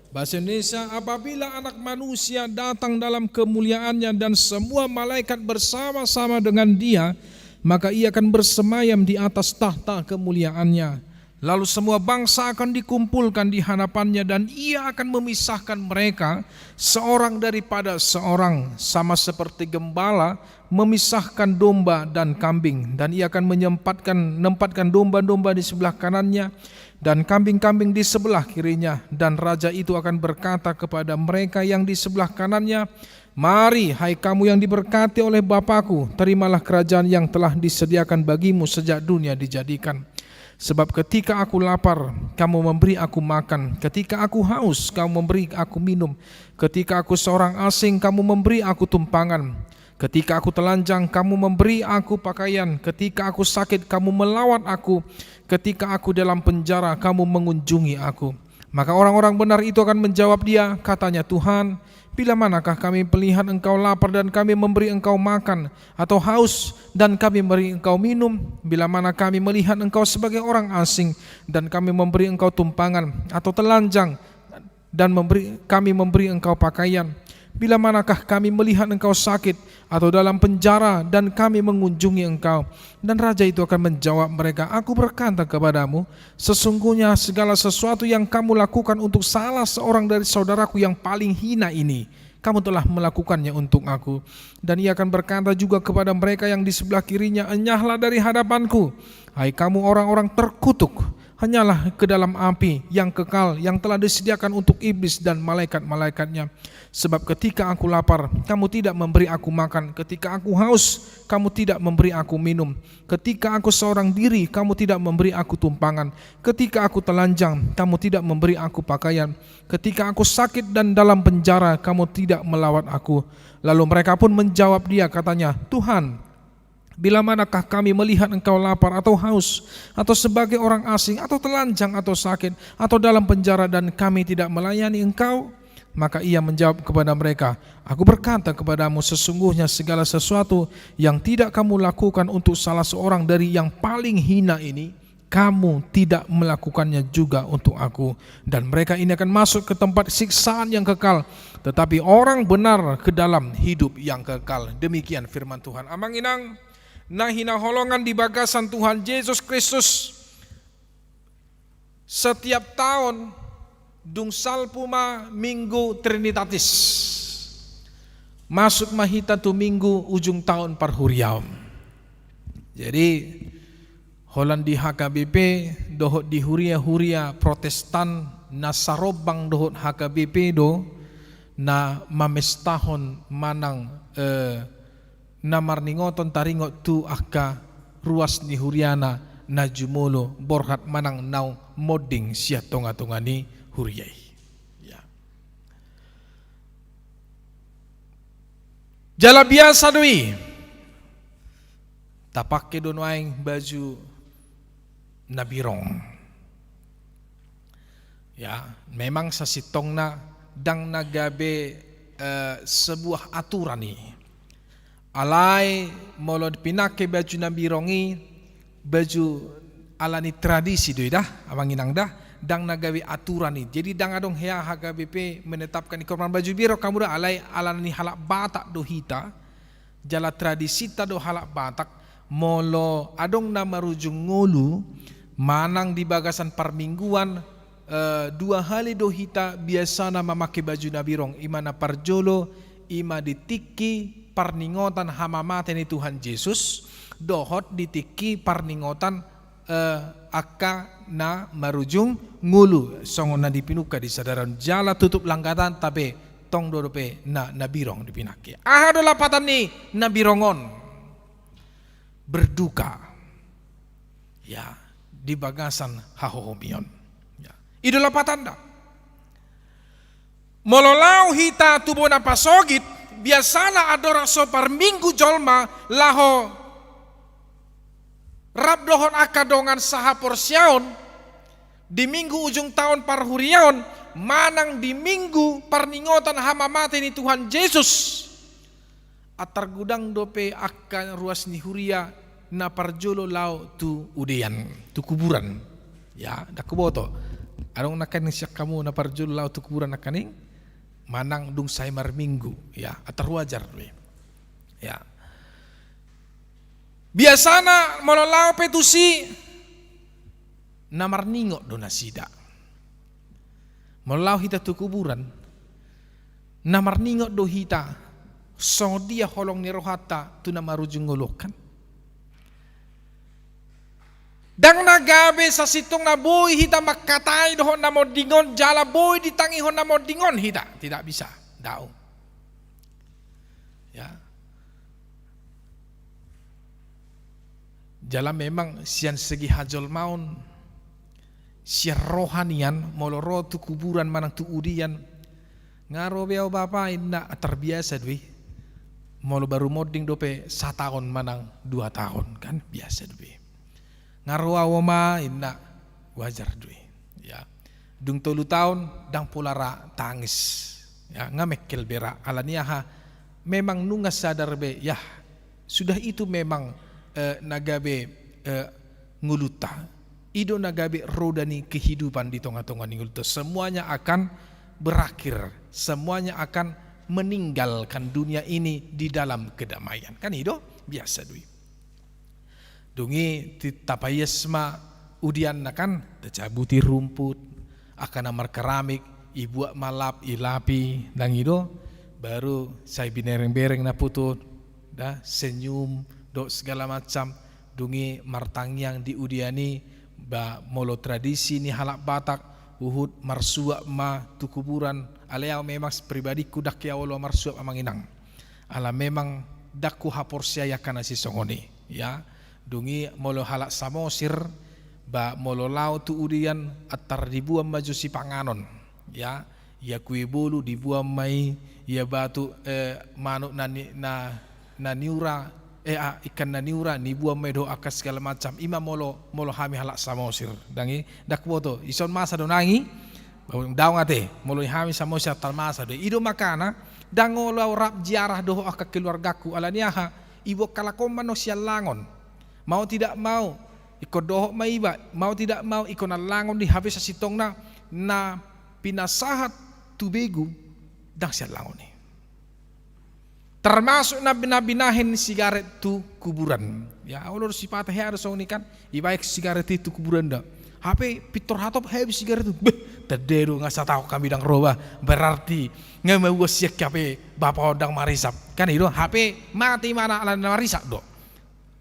Bahasa Indonesia: Apabila Anak Manusia datang dalam kemuliaan-Nya dan semua malaikat bersama-sama dengan Dia, maka Ia akan bersemayam di atas tahta kemuliaan-Nya. Lalu semua bangsa akan dikumpulkan di hadapan-Nya, dan Ia akan memisahkan mereka seorang daripada seorang, sama seperti gembala memisahkan domba dan kambing, dan Ia akan menyempatkan, menempatkan domba-domba di sebelah kanan-Nya dan kambing-kambing di sebelah kiri-Nya. Dan raja itu akan berkata kepada mereka yang di sebelah kanan-Nya, "Mari, hai kamu yang diberkati oleh Bapa-Ku, terimalah kerajaan yang telah disediakan bagimu sejak dunia dijadikan. Sebab ketika Aku lapar, kamu memberi Aku makan, ketika Aku haus, kamu memberi Aku minum, ketika Aku seorang asing, kamu memberi Aku tumpangan, ketika Aku telanjang, kamu memberi Aku pakaian, ketika Aku sakit, kamu melawat Aku, ketika Aku dalam penjara, kamu mengunjungi Aku." Maka orang-orang benar itu akan menjawab Dia, katanya, "Tuhan, bila manakah kami melihat Engkau lapar dan kami memberi Engkau makan, atau haus dan kami memberi Engkau minum? Bila mana kami melihat Engkau sebagai orang asing dan kami memberi Engkau tumpangan, atau telanjang dan memberi, kami memberi Engkau pakaian? Bila manakah kami melihat Engkau sakit atau dalam penjara dan kami mengunjungi Engkau?" Dan raja itu akan menjawab mereka, "Aku berkata kepadamu, sesungguhnya segala sesuatu yang kamu lakukan untuk salah seorang dari saudaraku yang paling hina ini, kamu telah melakukannya untuk Aku." Dan Ia akan berkata juga kepada mereka yang di sebelah kiri-Nya, "Enyahlah dari hadapan-Ku, hai kamu orang-orang terkutuk, henyalah ke dalam api yang kekal, yang telah disediakan untuk iblis dan malaikat-malaikatnya. Sebab ketika Aku lapar, kamu tidak memberi Aku makan, ketika Aku haus, kamu tidak memberi Aku minum, ketika Aku seorang diri, kamu tidak memberi Aku tumpangan, ketika Aku telanjang, kamu tidak memberi Aku pakaian, ketika Aku sakit dan dalam penjara, kamu tidak melawat Aku." Lalu mereka pun menjawab Dia, katanya, "Tuhan, bila manakah kami melihat Engkau lapar atau haus, atau sebagai orang asing, atau telanjang, atau sakit, atau dalam penjara, dan kami tidak melayani Engkau?" Maka Ia menjawab kepada mereka, "Aku berkata kepadamu, sesungguhnya segala sesuatu yang tidak kamu lakukan untuk salah seorang dari yang paling hina ini, kamu tidak melakukannya juga untuk Aku. Dan mereka ini akan masuk ke tempat siksaan yang kekal, tetapi orang benar ke dalam hidup yang kekal." Demikian firman Tuhan. Amang inang na hinaholongan di bagasan Tuhan Jesus Kristus, setiap taon dung salpu ma Minggu Trinitatis, masuk ma hita tu Minggu ujung taon parhuriaon. Jadi, holan di H K B P dohot di huria-huria Protestan na sarombang dohot H K B P do na mamestahon manang, eh, na marningoton taringot tu angka ruas ni huriana na jumolo borhat manang naung monding sian tonga-tonga ni huria i. Ya. Jala biasa do i, tapangke do nuaeng baju na birong. Ya, memang sasintongna ndang na gabe, eh, sebuah aturan i. Alai molo pinangke baju na birong i, baju ala ni tradisi do i da, amang inang da, ndang na gabe aturan i. Jadi ndang adong hea H K B P menetapkan ingkon marbaju birong hamu da, alai ala ni halak Batak do hita, jala tradisinta do halak Batak, molo adong na marujung ngolu manang di bagasan parmingguan, eh, dua hali do hita biasana mamangke baju na birong, i ma na parjolo, i ma di tingki parningotan hamamate ni Tuhan Jesus, dohot di tingki parningotan, eh, angka na marujung ngolu songon na di pinungka di sadari on, jala tutup langgatanta pe tong do dope na, na birong di pinangki. Aha do lapatan ni na birong on? Berduka. Ya, di bagasan hahohomion. Ya. I do lapatanna. Molo laho hita tu bona pasogit, biasana andorang so parminggu jolma laho rap dohot angka dongan sahaporseaon, di minggu ujung taon parhuriaon, manang di minggu parningotan hamamate ni Tuhan Jesus. Antar godang dope angka ruas ni huria na parjolo laho tu udean, tu kuburan. Ya, ndang huboto. Adong nangkaning sian hamu na parjolo laho tu kuburan nangkaning, manang dung sai marminggu, ya, antar wajar do i. Ya. Biasana molo laho pe tusi, na marningot do nasida. Molo laho hita tu kuburan, na marningot do hita songon dia holong ni rohanta tu na marujung ngolu on, kan? Ndang na gabe sasintongna boi hita mangkatai dohot na monding on, jala boi ditangihon na monding on hita. Tidak bisa. Daong. Ya. Jala memang sian segi hajolmaon, sian roha nian, molo ro tu kuburan manang tu udean, nga ro be au bapa, inna, antar biasa do i. Molo baru monding dope sataon manang dua taon, kan biasa do i. Nga ro au oma, inna, wajar do i. Ya. Dung tolu taon, ndang pola ra tangis. Ya, nga mengkel be ra. Ala ni aha, memang nunga sadar be, ya, sudah itu memang, eh, na gabe, eh, ngolunta. I do na gabe roda ni kehidupan di tonga-tonga ni ngolunta. Semuanya akan berakhir, semuanya akan meninggalkan dunia ini di dalam kedamaian. Kan i do, biasa do i. Dung i ti-, tapaias ma udeanna, kan, tacabuti rumput, angka na markeramik, ibuat ma lap, ilapi, ndang i do, baru sai binereng-bereng na putu, da, senyum, dohot segala macam, dung i martangiang di udean i, ba molo tradisi ni halak Batak, huhut marsuap ma tu kuburan, alai au memang pribadingku ndang hea olo marsuap amang inang. Ala memang ndang huhaporseai angka na sisongon i, ya. Dung i molo halak Samosir, ba molo laho tu udean antar diboan ma jo sipanganon, ya. Ia kue bolu diboan ma i, ia batu, eh, manuk na ni-, na, na niura, eh, ah, ikan na niura, diboan ma i dohot angka segala macam. I ma molo, molo hami halak Samosir. Ndang i, ndang huboto, ison masa do nang i, daong ate, molo di hami Samosir antar masa do. I do makana, ndang olo au rap ziarah dohot angka keluargaku, ala ni aha, iboan halak on ma na siallangon. Mau tidak mau, ingkon dohot ma iba, mau tidak mau, ingkon allangon do i, hape sasintongna na pinasahat tu begu, ndang siallangon i. Termasuk na bina-, binahen sigaret tu kuburan. Ya, olo do sipata hea do songon i kan, ibaen sigaret i tu kuburan da. Hape pintor hatop hea be sigaret i. Beh, tanda do nga sataon hami ndang ro ba. Berarti nga maua sian hape bapa on ndang marisap. Kan i do, hape mate imana ala na marisap do.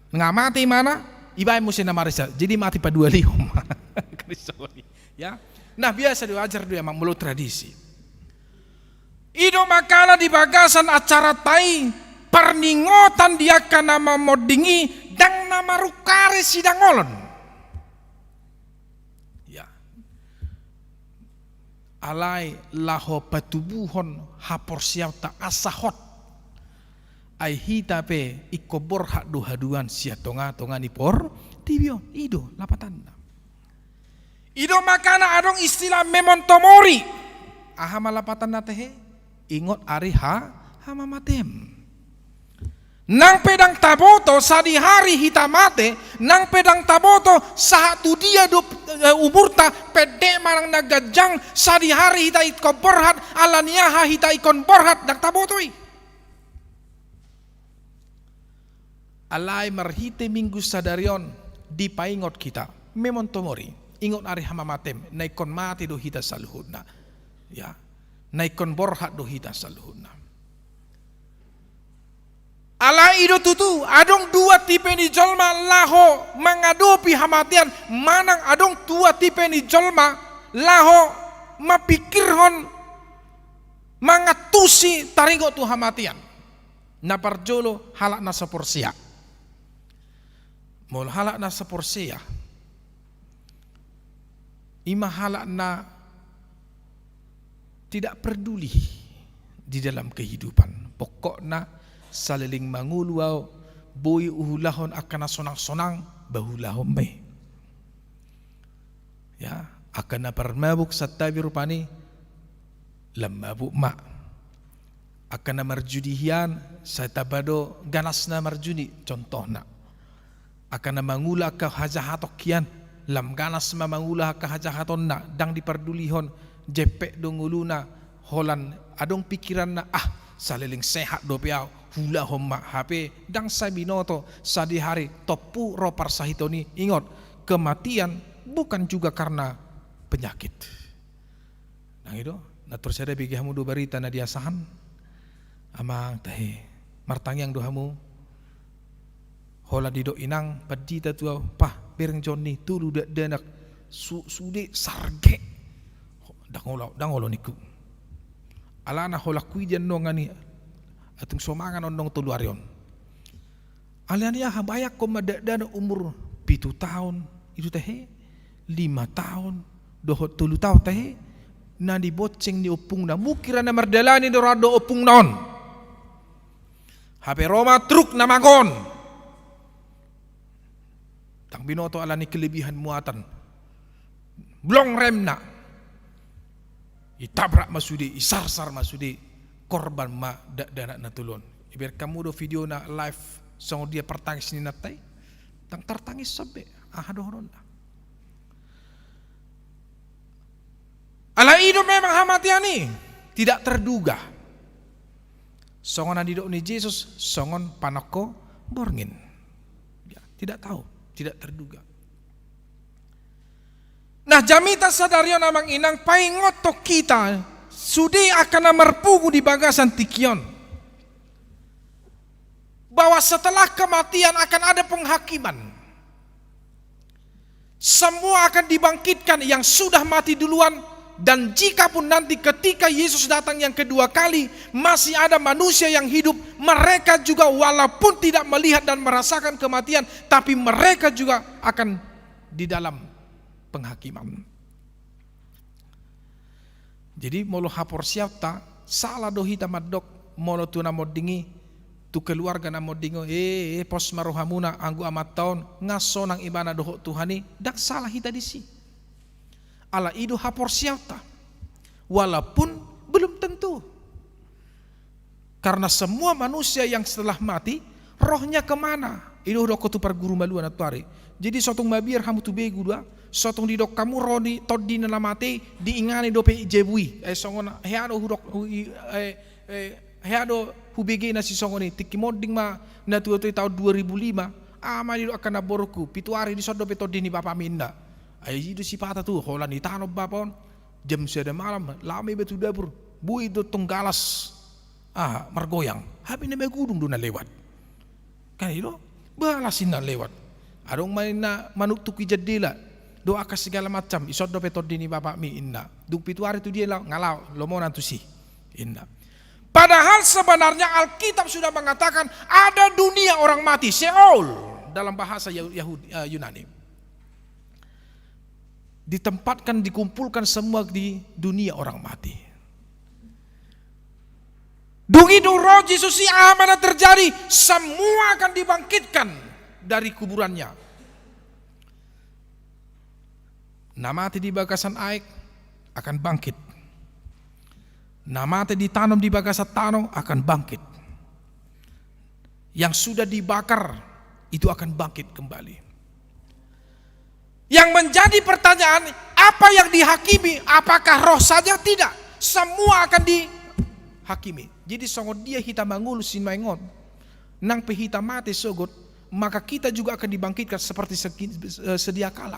Nga mate imana, ibaen muse na marisap. Jadi mate padualihon ma. Kan i songon i. Ya. Nah, biasa do, wajar do i amang molo tradisi. I do makana di bagasan acaranta i, parningotan di angka na mamonding i, ndang na marungkari sidangolon. Ya. Alai laho patubuhon haporseaonta asa hot. Ai hita pe ingkon borhat do haduan sian tonga-tonga ni portibi on. I do lapatanna. I do makana adong istilah memento mori. Aha ma lapatanna tehe? Ingot ari ha-, hamamatem. Nang pe ndang taboto sadihari hita mate, nang pe ndang taboto sahat tu dia do, eh, umurta, pendek manang na ganjang, sadihari hita ingkon borhat, ala ni aha hita ingkon borhat, ndang taboto i. Alai marhite minggu sadari on dipaingot hita, memento mori, ingot ari hamamatem, na ingkon mate do hita saluhutna. Ya, na ingkon borhat do hita saluhutna. Alai i do tutu, adong dua tipe ni jolma laho mangadopi hamatean, manang adong dua tipe ni jolma laho mapingkirhon, mangantusi taringot tu hamatean. Na parjolo halak na so porsea. Molo halak na so porsea, ima halak na tidak peduli di dalam kehidupan. Pokokna saleleng mangolu au, boi huulahon angka na sonang-sonang, ba huulahon ma i. Ya, angka na parmabuk santabi rupani, lam mabuk ma. Angka na marjudi hian, sai tamba do ganasna marjudi, contohna. Angka na mangula angka hajahaton hian, lam ganas ma mangula angka hajahatonna, ndang dipardulihon, jempek do ngoluna, holan adong pingkiranna, ah, saleleng sehat dope au, huulahon ma, hape ndang sai binoto, sadihari tompu ro parsahiton i. Ingot, kematian bukan juga karena penyakit. Nang i do, na tor sada bege hamu do barita na diasahan, amang tahe, martangiang do hamu. Holan didok inang pandita tu au, pah, bereng Jonni, tolu dakdanak, su-, sude sarge. Ndang olo, ndang olo ningku. Alana holan huida annon i, atung so mangan annon tolu ari on. Alani aha, bayangkon ma dakdanak umur pitu taon, i do tahe, lima taon, dohot tolu taon tahe, na nibonceng ni ompungna, mungkin ra na mardalani do ra do ompungna on. Hape ro ma truk na mago on. Ndang binoto alani kelebihan muatan. Blong remna. Itabrak ma sude, isarsar ma sude, korban ma dakdanak na tolu on. Ibereng hamu do videona live songon dia partangis ni inanta i. Ndang tartangis be, aha dohononna. Alai i do memang hamatean i, tidak terduga. Songon na nidok ni Jesus, songon panongko borngin. Ya, tidak tahu, tidak terduga. Nah, jamita sadari on amang inang, paingothon hita, sude angka na marpungu di bagasan tingki on, bahwa setelah kematian akan ada penghakiman. Semua akan dibangkitkan yang sudah mati duluan, dan jikapun nanti ketika Yesus datang yang kedua kali, masih ada manusia yang hidup, mereka juga walaupun tidak melihat dan merasakan kematian, tapi mereka juga akan di dalam penghakiman. Jadi, molo haporseaonta, sala do hita mandok, molo tu na monding i, tu keluarga na monding i, e, e, pos ma rohamuna, anggo amanta on, nga sonang ibana dohot Tuhan i, ndang sala hita disi. Alai i do haporseaonta. Walaupun belum tentu. Karena semua manusia yang setelah mati, rohnya kemana? I do hudok tu parguru malua nantuari. Jadi sotung mabiar hamu tu begu dua, sotung didok hamu ro ni tondi na mate, diingani dope jabu i. Eh, songon hea do hudok, i, eh, eh, hea do hubege na sisongon i, tingki monding ma na tua-tua i taon dua ribu lima, ama didok angka na borungku, pitu ari dison dope tondi ni bapami inna. Ai i do sipata tu, holan itanom bapa on, jam sada malam, laho ma iba tu dapur, boi do tong galas. Aha, margoyang. Hape na magudung do na lewat. Kan i do, balas i na lewat. Adong ma inna manuktuk i jandela. Doa ka segala macam, ison dope tondi ni bapami inna. Dung pitu ari tu dia lao, nga lao, lomonan tusi. Inna. Padahal sebenarnya Alkitab sudah mengatakan ada dunia orang mati, Sheol dalam bahasa Yahu-, Yahudi, eh, Yunani. Ditempatkan, dikumpulkan semua di dunia orang mati. Dung i dung ro Jesus i, aha ma na terjadi? Semua akan dibangkitkan dari kuburannya. Na mate di bagasan aek akan bangkit. Na mate ditanom di bagasan tano akan bangkit. Yang sudah dibakar itu akan bangkit kembali. Yang menjadi pertanyaan, apa yang dihakimi? Apakah roh saja? Tidak. Semua akan dihakimi. Jadi songon dia hita mangolu sinuaeng on, nang pe hita mate sogot, maka kita juga akan dibangkitkan seperti seki-, eh, sedia kala.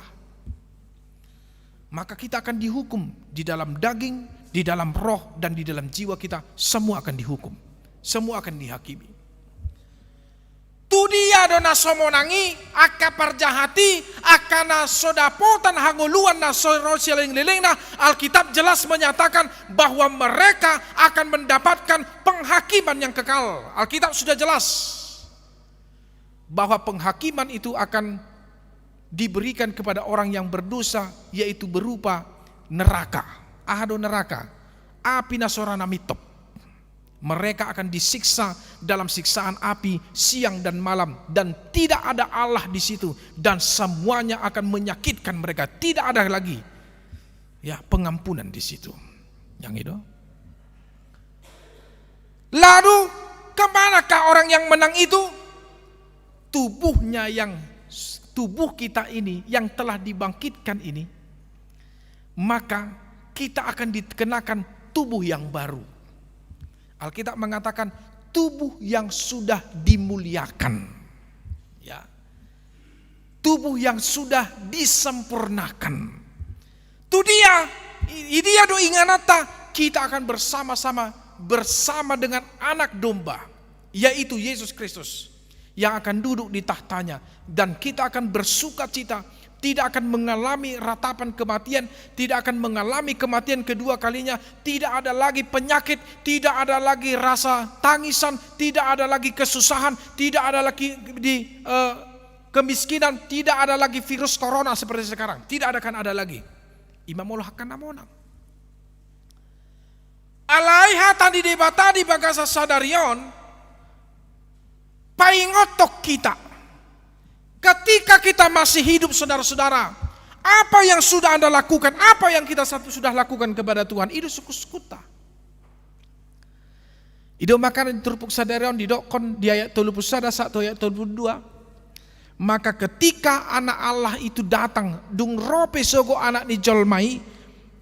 Maka kita akan dihukum di dalam daging, di dalam roh, dan di dalam jiwa kita, semua akan dihukum. Semua akan dihakimi. Tu dia do na so monang i, angka parjahat i, angka na so dapotan hangoluan na so ro silelenglelengna, Alkitab jelas menyatakan bahwa mereka akan mendapatkan penghakiman yang kekal. Alkitab sudah jelas bahwa penghakiman itu akan diberikan kepada orang yang berdosa, yaitu berupa neraka. Aha do neraka? Api na so ra na mintop. Mereka akan disiksa dalam siksaan api siang dan malam, dan tidak ada Allah di situ, dan semuanya akan menyakitkan mereka. Tidak ada lagi, ya, pengampunan di situ. Yang itu. Lalu, kemanakah orang yang menang itu? Tubuhnya yang, tubuh kita ini yang telah dibangkitkan ini, maka kita akan dikenakan tubuh yang baru. Alkitab mengatakan tubuh yang sudah dimuliakan. Ya. Tubuh yang sudah disempurnakan. Tu dia, i, i dia do ingananta, kita akan bersama-sama, bersama dengan Anak Domba, yaitu Yesus Kristus, yang akan duduk di tahtanya. Dan kita akan bersukacita, tidak akan mengalami ratapan kematian, tidak akan mengalami kematian kedua kalinya, tidak ada lagi penyakit, tidak ada lagi rasa tangisan, tidak ada lagi kesusahan, tidak ada lagi di, eh, kemiskinan, tidak ada lagi virus corona seperti sekarang. Tidak ada, akan ada lagi. Ima molo angka na monang. Alai hata ni Debata di bagasan sadari on paingothon hita. Ketika kita masih hidup, saudara-saudara, apa yang sudah Anda lakukan, apa yang kita sa-, sudah lakukan kepada Tuhan, i do sungkun-sungkunta. I do makana di turpuk sadari on didokkon di ayat tolu pulu sada sahat tu ayat tolu pulu dua. Maka ketika Anak Allah itu datang, dung ro pe sogot Anak ni jolma i,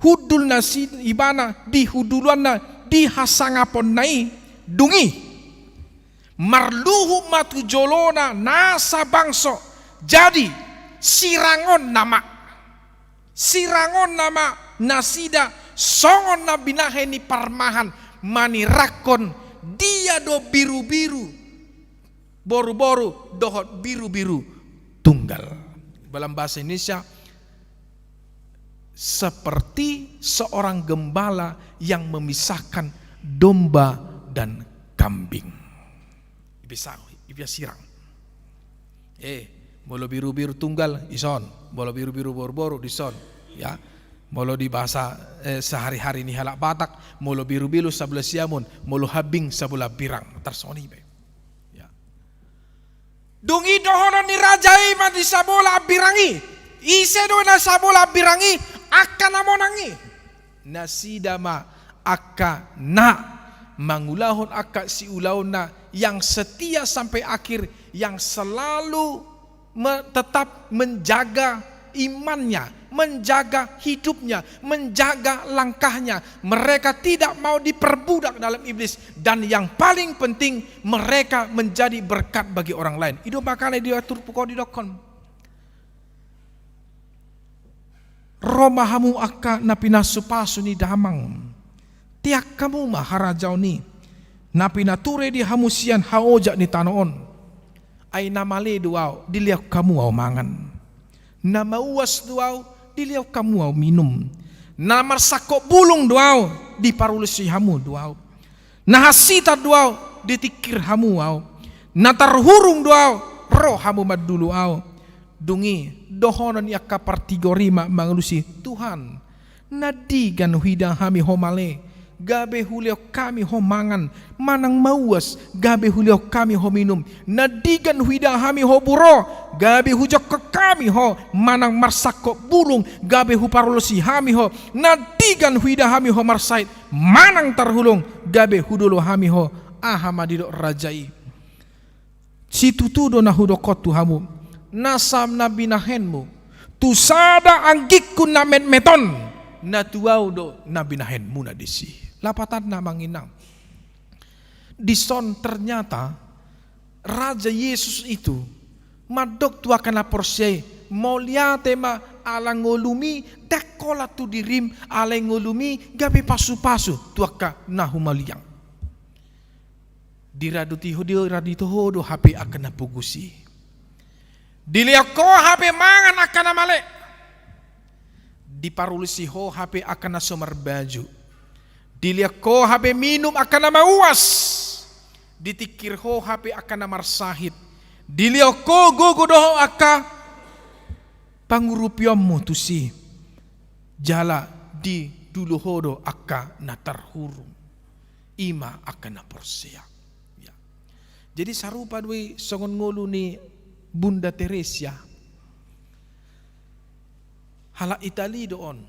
hundul nasi-, ibana di hundulanna di hasangaponna i, dung i marluhut ma tu jolona nasa bangso, jadi sirangonna ma. Sirangonna ma nasida songon na binahen ni parmahan manirangkon dia do birubiru, boruboru dohot birubiru tunggal. Dalam bahasa Indonesia, seperti seorang gembala yang memisahkan domba dan kambing. Ipe sa-, ipe sirang. Eh, molo birubiru tunggal, dison. Molo birubiru boruboru, dison. Ya. Molo di bahasa, eh, sehari-hari ni halak Batak, molo birubiru sabola siamun, molo hambing sabola birang. Tarsongon i be. Ya. Dung i dohonon ni raja i ma di sabola hambirang i. Ise do na sabola hambirang i? Angka na monang i. Nasida ma angka na mangulahon angka siulaonna, yang setia sampai akhir, yang selalu me-, tetap menjaga imannya, menjaga hidupnya, menjaga langkahnya. Mereka tidak mau diperbudak dalam iblis. Dan yang paling penting, mereka menjadi berkat bagi orang lain. I do makana di turpuk on didokkon. Ro ma hamu angka na pinasupasu ni damang. Teang hamu ma harajaon i, na pinature di hamu sian haojak ni tano on. Ai na male do ahu, dilehon hamu ahu mangan. Na mauas do ahu, dilehon hamu ahu minum. Na marsangkop bulung do ahu, diparulosi hamu do ahu. Na hansitan do ahu, ditingkir hamu ahu. Na tarhurung do ahu, ro hamu mandulu ahu. Dung i, dohonon ni angka partigor i ma mangalusi: Tuhan, na digan huida hami ho male, gabe hulehon hami ho mangan, manang mauas, gabe hulehon hami ho minum. Na digan huida hami ho buro, gabe hujongkon hami ho, manang marsangkop bulung, gabe huparulosi hami ho. Na digan huida hami ho marsahit, manang tarhurung, gabe hudolo hami ho. Aha ma didok raja i? Situtu do na hudok tu hamu, nasa na binahenmu tu sada anggingku na metmet on, na tu ahu do na binahenmuna disi. Lapatanna, amang inang, dison ternyata Raja Yesus itu mandok tu angka na porsea i, mauliate ma ala ngolumi ndang holan tu dirim, ala ngolumi gabe pasupasu tu angka na humaliang. Diradoti ho, diradoti ho do hape angka na pogos i. Dilehon ho hape mangan angka na male. Diparulsi ho hape angka na so marbaju. Dilehon ho hape minum angka na mauas. Ditingkir ho hape angka na marsahit. Dilehon ho gogo dohot angka pangurupionmu tusi. Jala didulo ho do angka na tarhurung. I ma angka na porsea. Ya. Jadi sarupa do i songon ngolu ni Bunda Teresia. Halak Itali do on.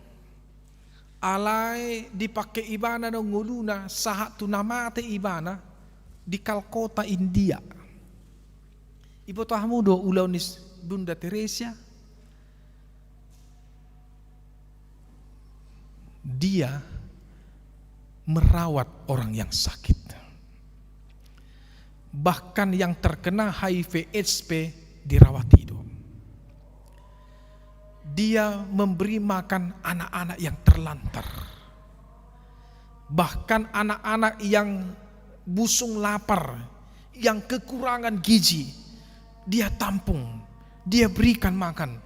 Alai dipangke ibana do ngoluna sahat tu na mate ibana di Kalkota, India. Iboto hamu do ulaon ni Bunda Teresia? Dia merawat orang yang sakit. Bahkan yang terkena H I V AIDS pe dirawat i do. Dia memberi makan anak-anak yang terlantar. Bahkan anak-anak yang busung lapar, yang kekurangan gizi, dia tampung, dia berikan makan,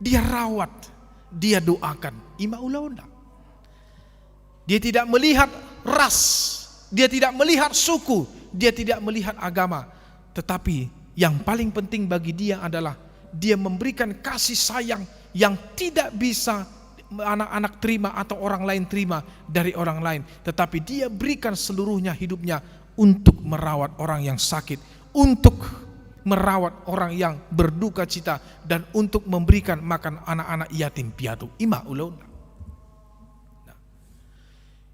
dia rawat, dia doakan. I ma ulaonna. Dia tidak melihat ras, dia tidak melihat suku, dia tidak melihat agama. Tetapi yang paling penting bagi dia adalah dia memberikan kasih sayang yang tidak bisa anak-anak terima atau orang lain terima dari orang lain. Tetapi dia berikan seluruhnya hidupnya untuk merawat orang yang sakit, untuk merawat orang yang berduka cita, dan untuk memberikan makan anak-anak yatim piatu. I ma ulaonna. Nah.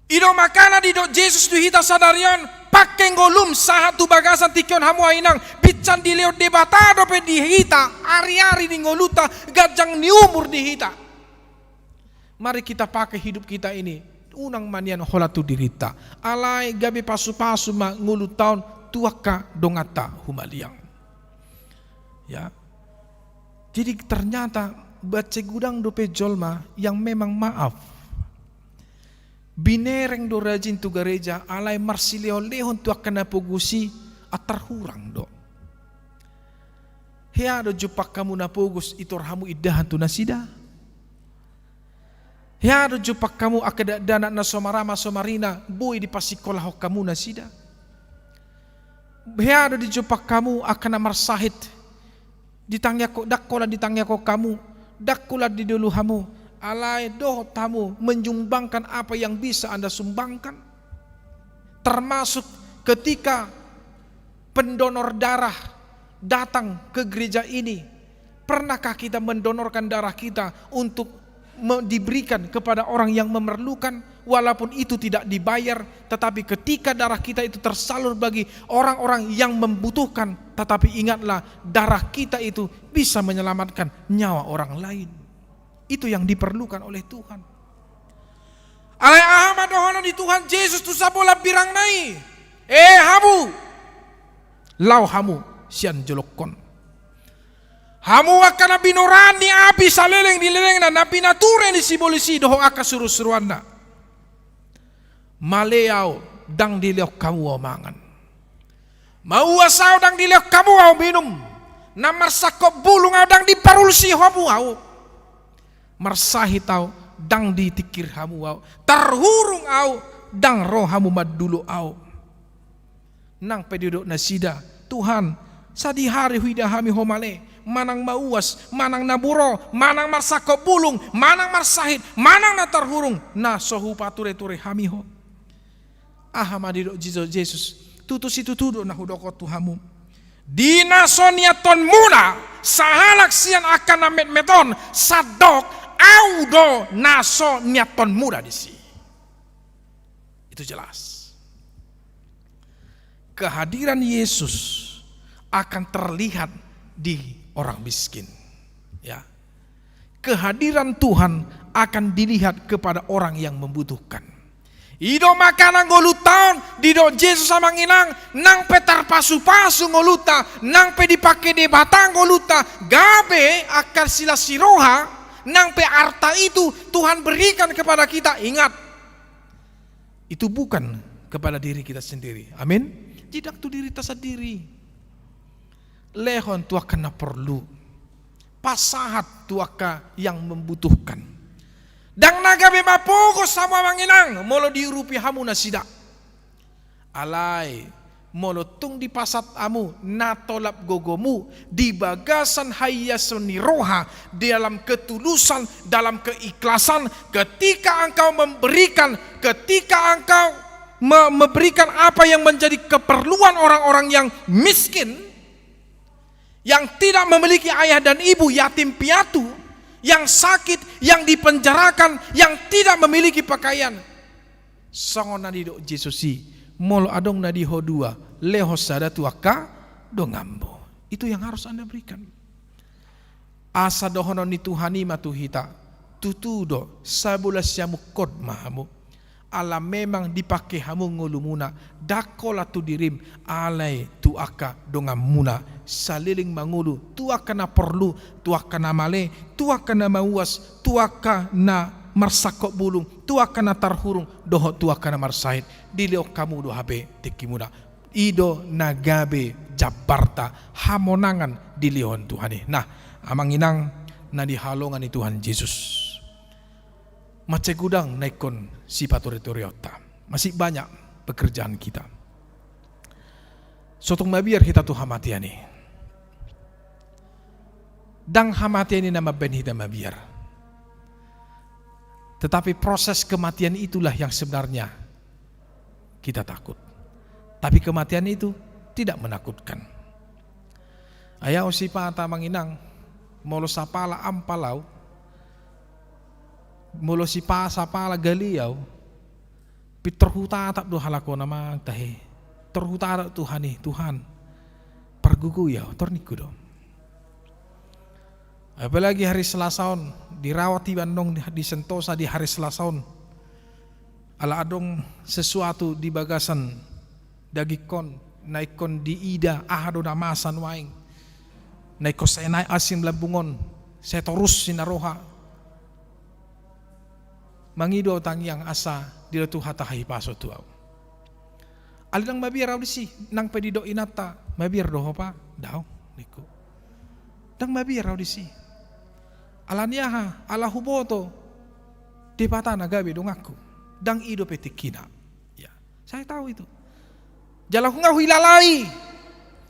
I do makana didok Jesus tu hita sadari on, pangke ngolum sahat tu bagasan tingki on hamu inang, binsan dilehon Debata dope di hita, ari-ari ni ngolunta, ganjang ni umur di hita. Mari kita pakai hidup kita ini, unang ma nian holan tu dirinta. Alai gabe pasu-pasu ma ngolunta on tu angka donganta humaliang. Ya. Jadi ternyata bace godang dope jolma yang memang maaf. Binereng do rajin tu gareja, alai marsilehon-lehon tu angka na pogos i, ah, tarhurang do. Hea do jumpang hamu na pogos itor hamu indahan tu nasida? Hea do jumpang hamu angka dakdanak na so marama so marina boi dipasikolahon hamu nasida? Hea do dijumpang hamu angka na marsahit? Ditangiangkon, ndang holan ditangiangkon hamu, ndang holan didulu hamu, alai dohot hamu menyumbangkan apa yang bisa Anda sumbangkan. Termasuk ketika pendonor darah datang ke gereja ini, pernahkah kita mendonorkan darah kita untuk me-, diberikan kepada orang yang memerlukan, walaupun itu tidak dibayar, tetapi ketika darah kita itu tersalur bagi orang-orang yang membutuhkan, tetapi ingatlah, darah kita itu bisa menyelamatkan nyawa orang lain. Itu yang diperlukan oleh Tuhan. Alai aha ma dohonon ni Tuhan Jesus tu sabola birangna i? E hamu, laho hamu sian jolongkon. Hamu angka na binoraan ni api saleleng ni lelengna, na pinature ni sibolis i dohot angka surusuruanna. Male ahu, ndang dilehon hamu ahu mangan. Mauas ahu, ndang dilehon hamu ahu minum. Na marsangkop bulung ahu, ndang diparulsi hamu ahu. Marsahit ahu, ndang ditingkir hamu ahu. Tarhurung ahu, ndang ro hamu mandulo ahu. Nang pe didok nasida, Tuhan, sadihari huida hami ho male, manang mauas, manang na buro, manang marsangkop bulung, manang marsahit, manang na tarhurung, na so hupatureture hami ho. Aha ma didok Jesus, Jesus? Tutu situtu do na hudok tu hamu. Di na so niathonmuna sahalak sian angka na metmet on, sandok ahu do na so niathonmuna disi. Itu jelas. Kehadiran Yesus akan terlihat di orang miskin. Ya. Kehadiran Tuhan akan dilihat kepada orang yang membutuhkan. I do makana ngolunta on, didok Jesus amang inang, nang pe tarpasupasu ngolunta, nang pe dipangke Debata ngolunta, gabe angka silas ni roha, nang pe arta itu Tuhan berikan kepada kita, ingat, itu bukan kepada diri kita sendiri. Amin. Tidak tu dirinta sendiri. Lehon tu angka na porlu. pasahat tu angka yang membutuhkan. Ndang na gabe mapogos hamu amang inang molo diurupi hamu nasida. Alai molo tung dipasahat hamu na tolap gogomu di bagasan haiason ni roha, dalam ketulusan, dalam keikhlasan, ketika engkau memberikan, ketika engkau me-, memberikan apa yang menjadi keperluan orang-orang yang miskin, yang tidak memiliki ayah dan ibu, yatim piatu, yang sakit, yang dipenjarakan, yang tidak memiliki pakaian. Songon na nidok Jesus i, molo adong na di ho dua, lehon sada tu angka donganmu. Itu yang harus Anda berikan. Asa dohonon ni Tuhan i ma tu hita, tutu do, sabola siamungkot ma hamu. Ala memang dipake hamu ngolumuna, ndang holan tu dirim, alai tu angka donganmuna, saleleng mangolu, tu angka na porlu, tu angka na male, tu angka na mauas, tu angka na marsangkop bulung, tu angka na tarhurung, dohot tu angka na marsahit, dilehon hamu do hape tingkimuna. I do na gabe jambarta hamonangan dilehon Tuhan i. Nah, amang inang na dihaholongan ni Tuhan Jesus. Mansai godang na ingkon sipatorituriaonta. Masih banyak pekerjaan kita. So tung mabiar hita tu hamatean i. Ndang hamatean i na mambahen hita mabiar. Tetapi proses kematian itulah yang sebenarnya kita takut. Tapi kematian itu tidak menakutkan. Ai ahu sipata amang inang, molo sapala ampal ahu, molo sipa-, sapala gali ahu, pintor hutatap do halak on amang tahe. Pintor hutatap Tuhan i, Tuhan, pargogoi ahu, tor ningku do. Apalagi hari Selasa on, dirawat iba annon di, di Sentosa di hari Selasa on. Ala adong sesuatu di bagasan dagingkon, na ingkon diida, aha do na masa nuaeng. Na ingkon sai naek asi lambung on, sai torus si na roha. Mangido ahu tangiang asa didok Tuhan hata hahipason tu ahu. Alai ndang mabiar ahu disi, nang pe didok inanta, mabiar do ho pa, daong, ningku. Ndang mabiar ahu disi. Ala ni aha, ala huboto, Debata na gabe donganku. Ndang i dope tingkina. Ya, saya tahu itu. Jala nga huilalai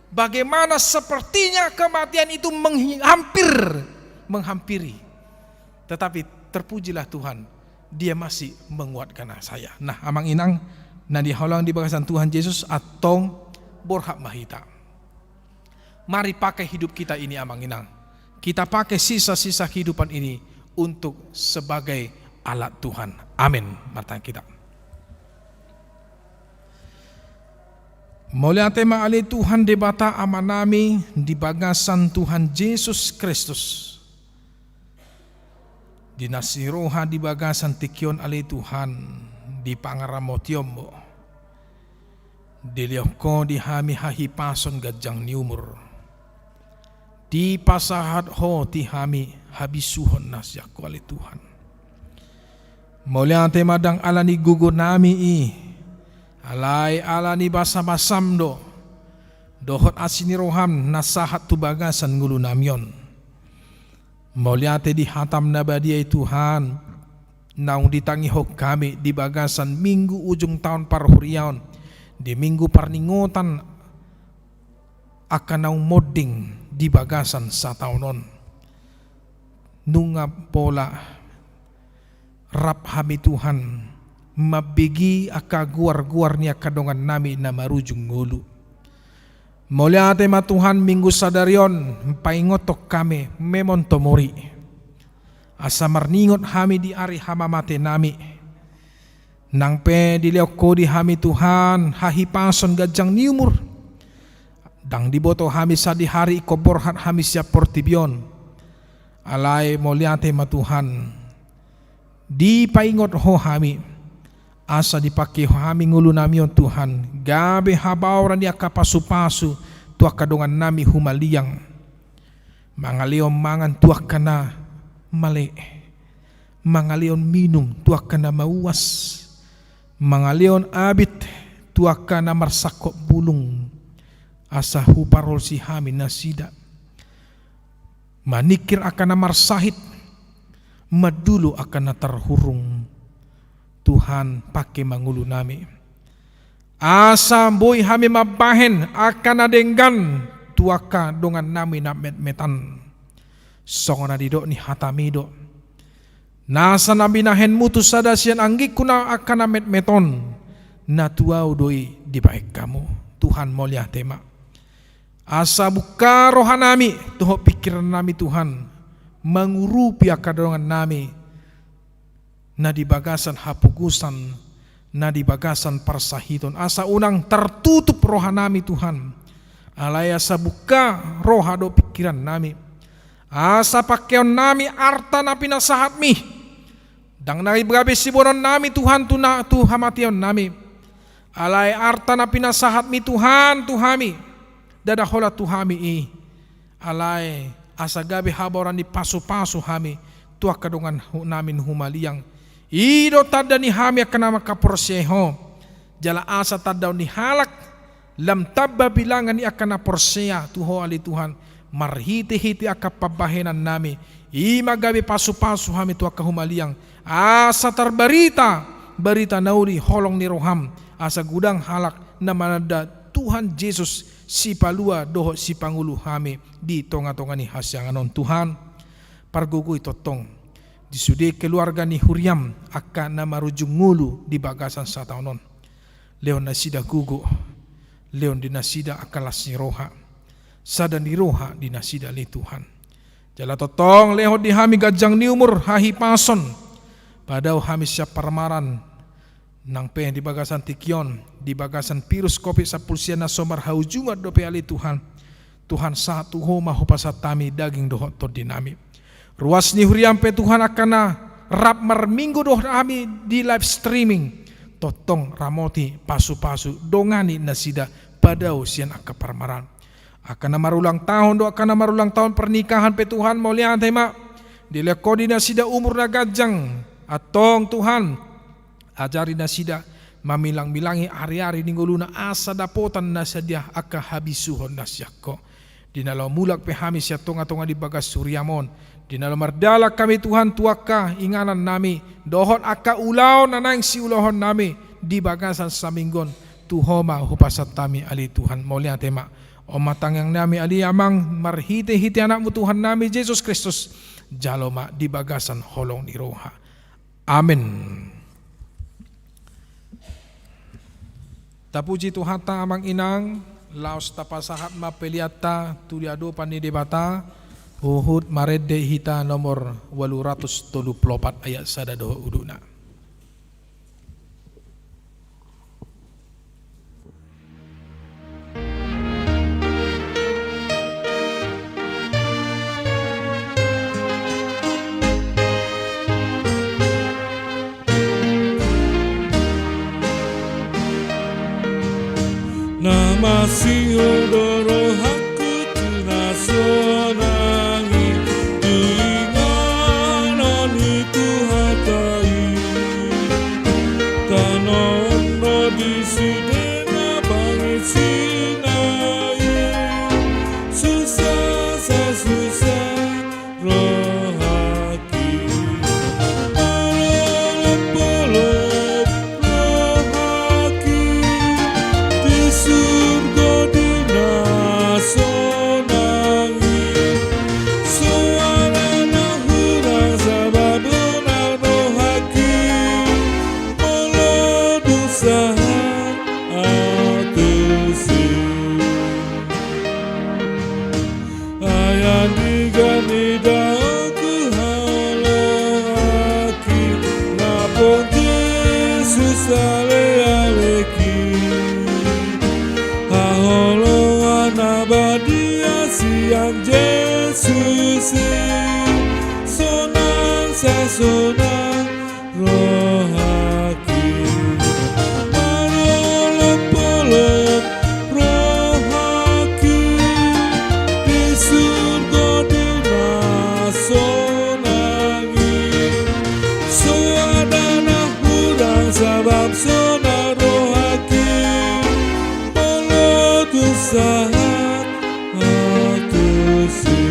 bagaimana sepertinya kematian itu menghi-, hampir menghampiri. Tetapi terpujilah Tuhan, Dia masih menguatkan saya. Nah, amang inang, na dihaholongan di bagasan Tuhan Jesus, antong borhat ma hita. Mari pakai hidup kita ini, amang inang. Kita pakai sisa-sisa kehidupan ini untuk sebagai alat Tuhan. Amin. Martangiang hita. Mauliate ma ale Tuhan Debata Amanami di bagasan Tuhan Jesus Kristus. Di na siniroha di bagasan tingki on ale Tuhan, di pangaramotionmu. Dilehon Ho di hami hahipason ganjang ni umur. Dipasahat Ho di hami habisuhon na sian Ho ale Tuhan. Mauliate ma ndang ala ni gogonami i, alai ala ni basabasam do, dohot asi ni roham na sahat tu bagasan ngolunami on. Mauliate di hatam na badia i Tuhan, naung ditangihon hami di bagasan minggu ujung taon parhuriaon, di minggu parningotan angka naung monding di bagasan sataon on. Nunga pola rap hami Tuhan, mambege angka goar-goar ni angka dongannami na marujung ngolu. Mauliate ma Tuhan, minggu sadari on paingothon hami memento mori. Asa marningot hami di ari hamamatenami. Nang pe dilehon Ho di hami Tuhan hahipason ganjang ni umur. Ndang diboto hami sadihari ingkon borhat hami sian portibi on. Alai mauliate ma Tuhan. Dipaingot Ho hami, asa dipake Ho hami ngolunami on Tuhan, gabe habaoran ni angka pasupasu tu angka dongannami humaliang. Mangalehon mangan tu angka na male, mangalehon minum tu angka na mauas, mangalehon abit tu angka na marsangkop bulung, asa huparholsi hami nasida. Maningkir angka na marsahit, mandulu angka na tarhurung. Tuhan, pangke ma ngolunami, asa boi hami mambahen angka na denggan tu angka dongannami na metmetan. Songon na didok ni hataMi do: Nasa na binahenMu tu sada sian anggingku na angka na metmet on, na tu ahu do i dibahen hamu. Tuhan, mauliate ma. Asa buka rohanami dohot pingkirannami, Tuhan, mangurupi angka dongannami na di bagasan hapogosan, na di bagasan parsahiton. Asa unang tartutup rohanami, Tuhan. Alai asa buka roha dohot pingkirannami. Asa pangkeonnami arta na pinasahatMi. Ndang na gabe siboanonnami, Tuhan, tu na, tu hamateonnami. Alai arta na pinasahatMi, Tuhan, tu hami, ndada holan tu hami i. Alai asa gabe habaoran ni pasupasu hami tu angka dongannami na humaliang. I do tanda ni hami angka na mangkaporseai Ho. Jala asa tandaon ni halak lam tamba bilangan ni angka na porsea tu Ho, ale Tuhan, marhitehite angka pambahenannami, i ma gabe pasupasu hami tu angka humaliang, asa tarbarita barita na uli holong ni rohaM, asa godang halak na mananda Tuhan Jesus, Sipalua dohot Sipangolu hami di tongatonga ni hasiangan on. Tuhan, pargogoi tongtong di sude keluarga ni huriaM angka na marujung ngolu di bagasan sataon on. Lehon nasida gogo, lehon di nasida angka las ni roha, sada ni roha di nasida, ale Tuhan. Jala tongtong lehon di hami ganjang ni umur, hahipason, padao hami sian parmaran, nang pe di bagasan tingki on, di bagasan virus covid sampulu sia na so marhaujungan dope, ale Tuhan. Tuhan, sahat tu Ho ma hupasahat hami daging dohot tondinami. Ruas ni huriaM pe, Tuhan, angka na rap marminggu dohot hami di live streaming, tongtong ramoti, pasupasu, dongani nasida padao sian angka parmaran. Angka na marulang tahun dohot angka na marulang tahun pernikahan pe, Tuhan, mauliate ma. Dilehon Ho di nasida umur na ganjang. Antong, Tuhan, ajari nasida mamilangmilangi ariari ni ngoluna, asa dapotan nasida angka habisuhon na sian Ho. Di na laho mulak pe hami sian tongatonga ni bagas huriaM on, di na laho mardalan hami, Tuhan, tu angka inganannami dohot angka ulaon na naeng siulahonnami di bagasan saminggu on, tu Ho ma hupasahat hami, ale Tuhan. Mauliate ma. On ma tangiangnami, ale Amang, marhitehite AnakMu Tuhannami Jesus Kristus. Jalo ma di bagasan holong ni roha. Amen. Tapuji Tuhanta, Amang Inang, laos tapasahat ma peleanta tu di adopan ni Debata, huhut marende hita nomor ualu ratus tolu pulu opat, ayat sada dohot udutna. Na masihol do rohangku tu na sonang i, tu inganan ni Tuhanta i. Tano on do di sude na pangisina i, susah sai susah rohangki. Malolopolop rohangki, di surgo di na sonang i. Soada na hurang sabab sonang rohangki, molo dung sahat ahu tusi. Ai andigan ni daoku haholonganki, lampon Jesus alealeki. Haholongan na badia sian Jesus i, sonang sai sonang rohangki. Malolopolop rohangki, di surgo di na sonang i. Soada na hurang sabab sonang rohangki, molo dung sahat ahu tusi.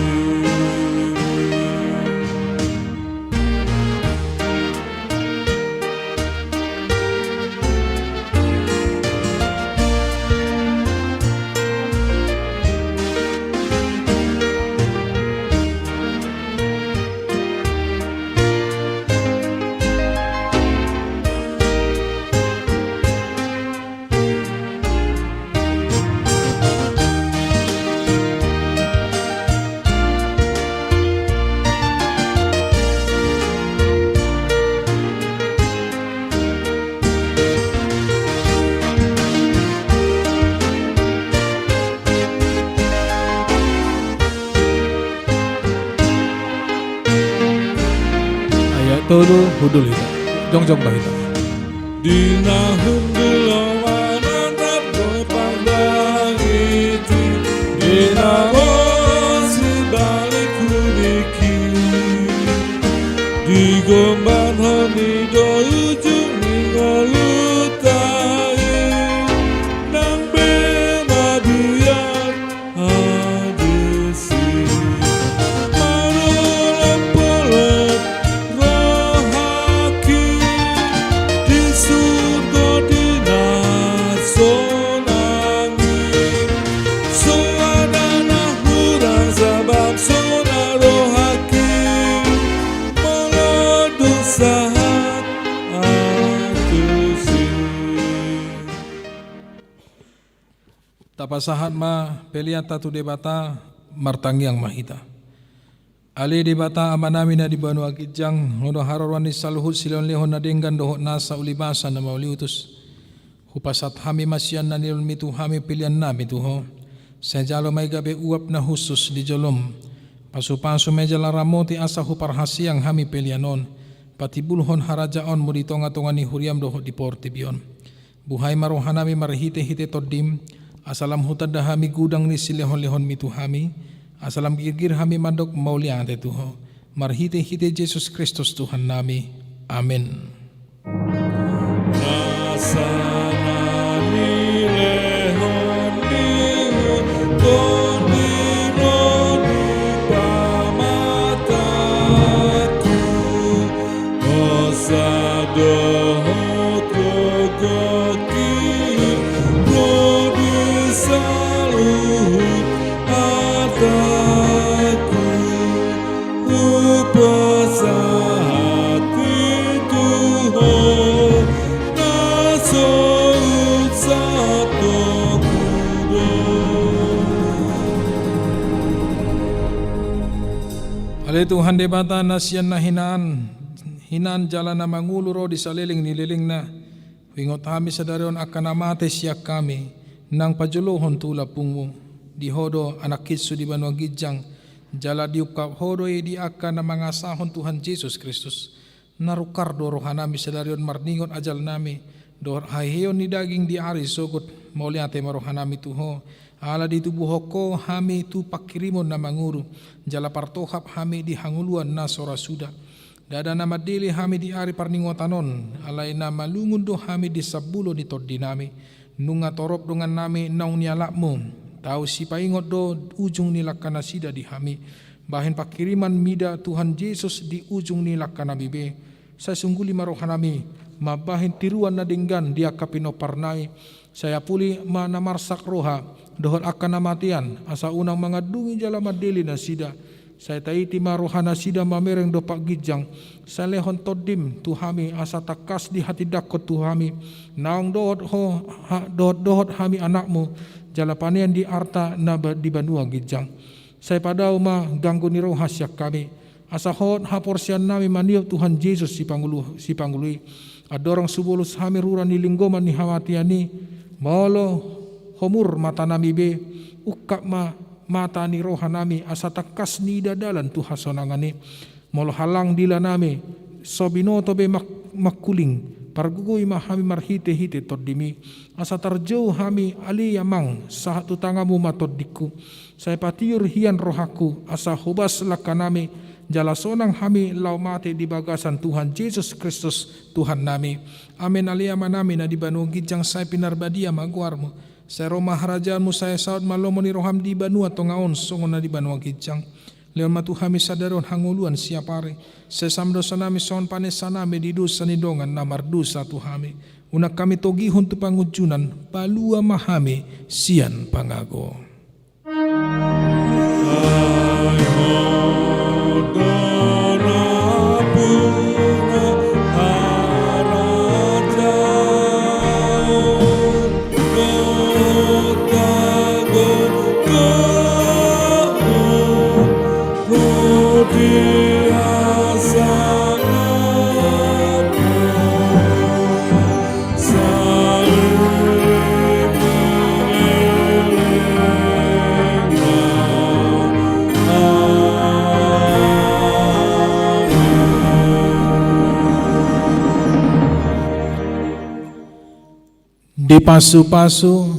Tolu hundul hita. Jongjong ma hita. Di na hundul ahu manatap do pardalanan i, di na boi sibalikku diki. Digombarhon i do ujung ni ngolunta i, nang pe mabiar adisi. Marolopolop rohangki di surgo di na sonang i. So adong na hurang sabab sonang rohangki molo dung sahat ahu tusi. Tapasahat ma peleanta tu Debata, martangiang ma hita. Ale Debata Amanami na di banua ginjang, Ho do haroroan ni saluhut silehonlehon na denggan dohot nasa ulibasa na mauliutus. Hupasahat hami ma sian na nilehonMi tu hami peleannami tu Ho. Sai jalo ma i gabe uap na hushus di joloM. Pasupasu ma i jala ramoti asa huparhaseang hami pelean on. Patimbulhon harajaonMu di tongatonga ni huriaM dohot di portibi on. Buhai ma rohanami marhitehite TondiM, asa lam hutanda hami godang ni silehonlehonMi tu hami, asa lam girgir hami mandok mauliate tu Ho. Marhitehite Jesus Kristus Tuhannami. Amen. Nasa na nilehon ni TondiM on di pamatangku, hosa dohot gogo ro di saluhut artangku, hupasahat i tu Ho na so husahatoku do. Ale Tuhan Debata na sian na hinaan, hinaan jala na mangolu ro di saleleng ni lelengna, huingot hami sadari on angka na mate sian hami, nang pajolohon tu lampungMu. Di Ho do Anakkinsu di banua ginjang, jala diungkap Ho do i di angka na mangasahon Tuhan Jesus Kristus. Na rungkar do rohanami sadari on marningot ajalnami, dohot haheheon ni daging di ari sogot. Mauliate ma rohanami tu Ho, ala ditubuhon Ho hami tu pangkirimon na mangolu, jala partohap hami di hangoluan na so ra suda. Ndada na mandele hami di ari parningotan on, alai na malungun do hami di sambulo ni tondinami. Nunga torop dongannami naung nialapMu, tau sipaingot do ujung ni langkanasida di hami. Bahen pangkiriman mida Tuhan Jesus di ujung ni langkanami be. Sai sungguli ma rohanami mambahen tiruan na denggan di angka pinomparnami. Sai apuli ma na marsak roha dohot angka na matean, asa unang mangandungi jala mandele nasida. Sai taiti ma rohanasida mamereng dompak ginjang. Sai lehon TondiM tu hami asa tangkas dihatindangkon tu hami naung dohot Ho, ha, dohot, dohot hami anakMu, jala panean di arta na ba, di banua ginjang. Sai padao ma ganggu ni roha sian hami, asa hot haporseaonnami maniop Tuhan Jesus Sipangolu, Sipangolu i. Andorang subolus hami rura ni linggoman ni hamatean i, molo homur matanami be, ungkap ma mata ni rohanami asa tangkas niida dalan tu hasonangan i. Molo halang dilanami so binoto be mak, mangkuling, pargogoi ma hami marhitehite TondiM i, asa tarjou hami, ale Amang, sahat tu tanganMu ma tondingku. Sai patiur hian rohangku asa hobas langkanami, jala sonang hami laho mate di bagasan Tuhan Jesus Kristus Tuhannami. Amen. Ale Amanami na di banua ginjang, sai pinarbadia ma goarMu. Sai ro ma harajaonMu, sai saut ma lomo ni rohaM di banua tonga on songon na di banua ginjang. Lehon ma tu hami sadari on hangoluan siapari. Sesa ma dosanami songon panesanami di dosa ni dongan na mardosa tu hami. Unang hami togihon tu pangunjunan, palua ma hami sian pangago. Dipasupasu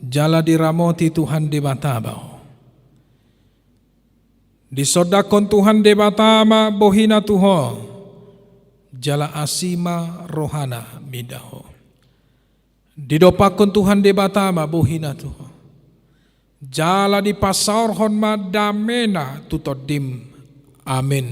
jala diramoti Tuhan Debata ma ho. Disondangkon Tuhan Debata ma bohiNa tu ho, jala asi ma rohaNa mida ho. Didompakkon Tuhan Debata ma bohiNa tu ho, jala dipasaorhon ma dameNa tu tondim. Amen.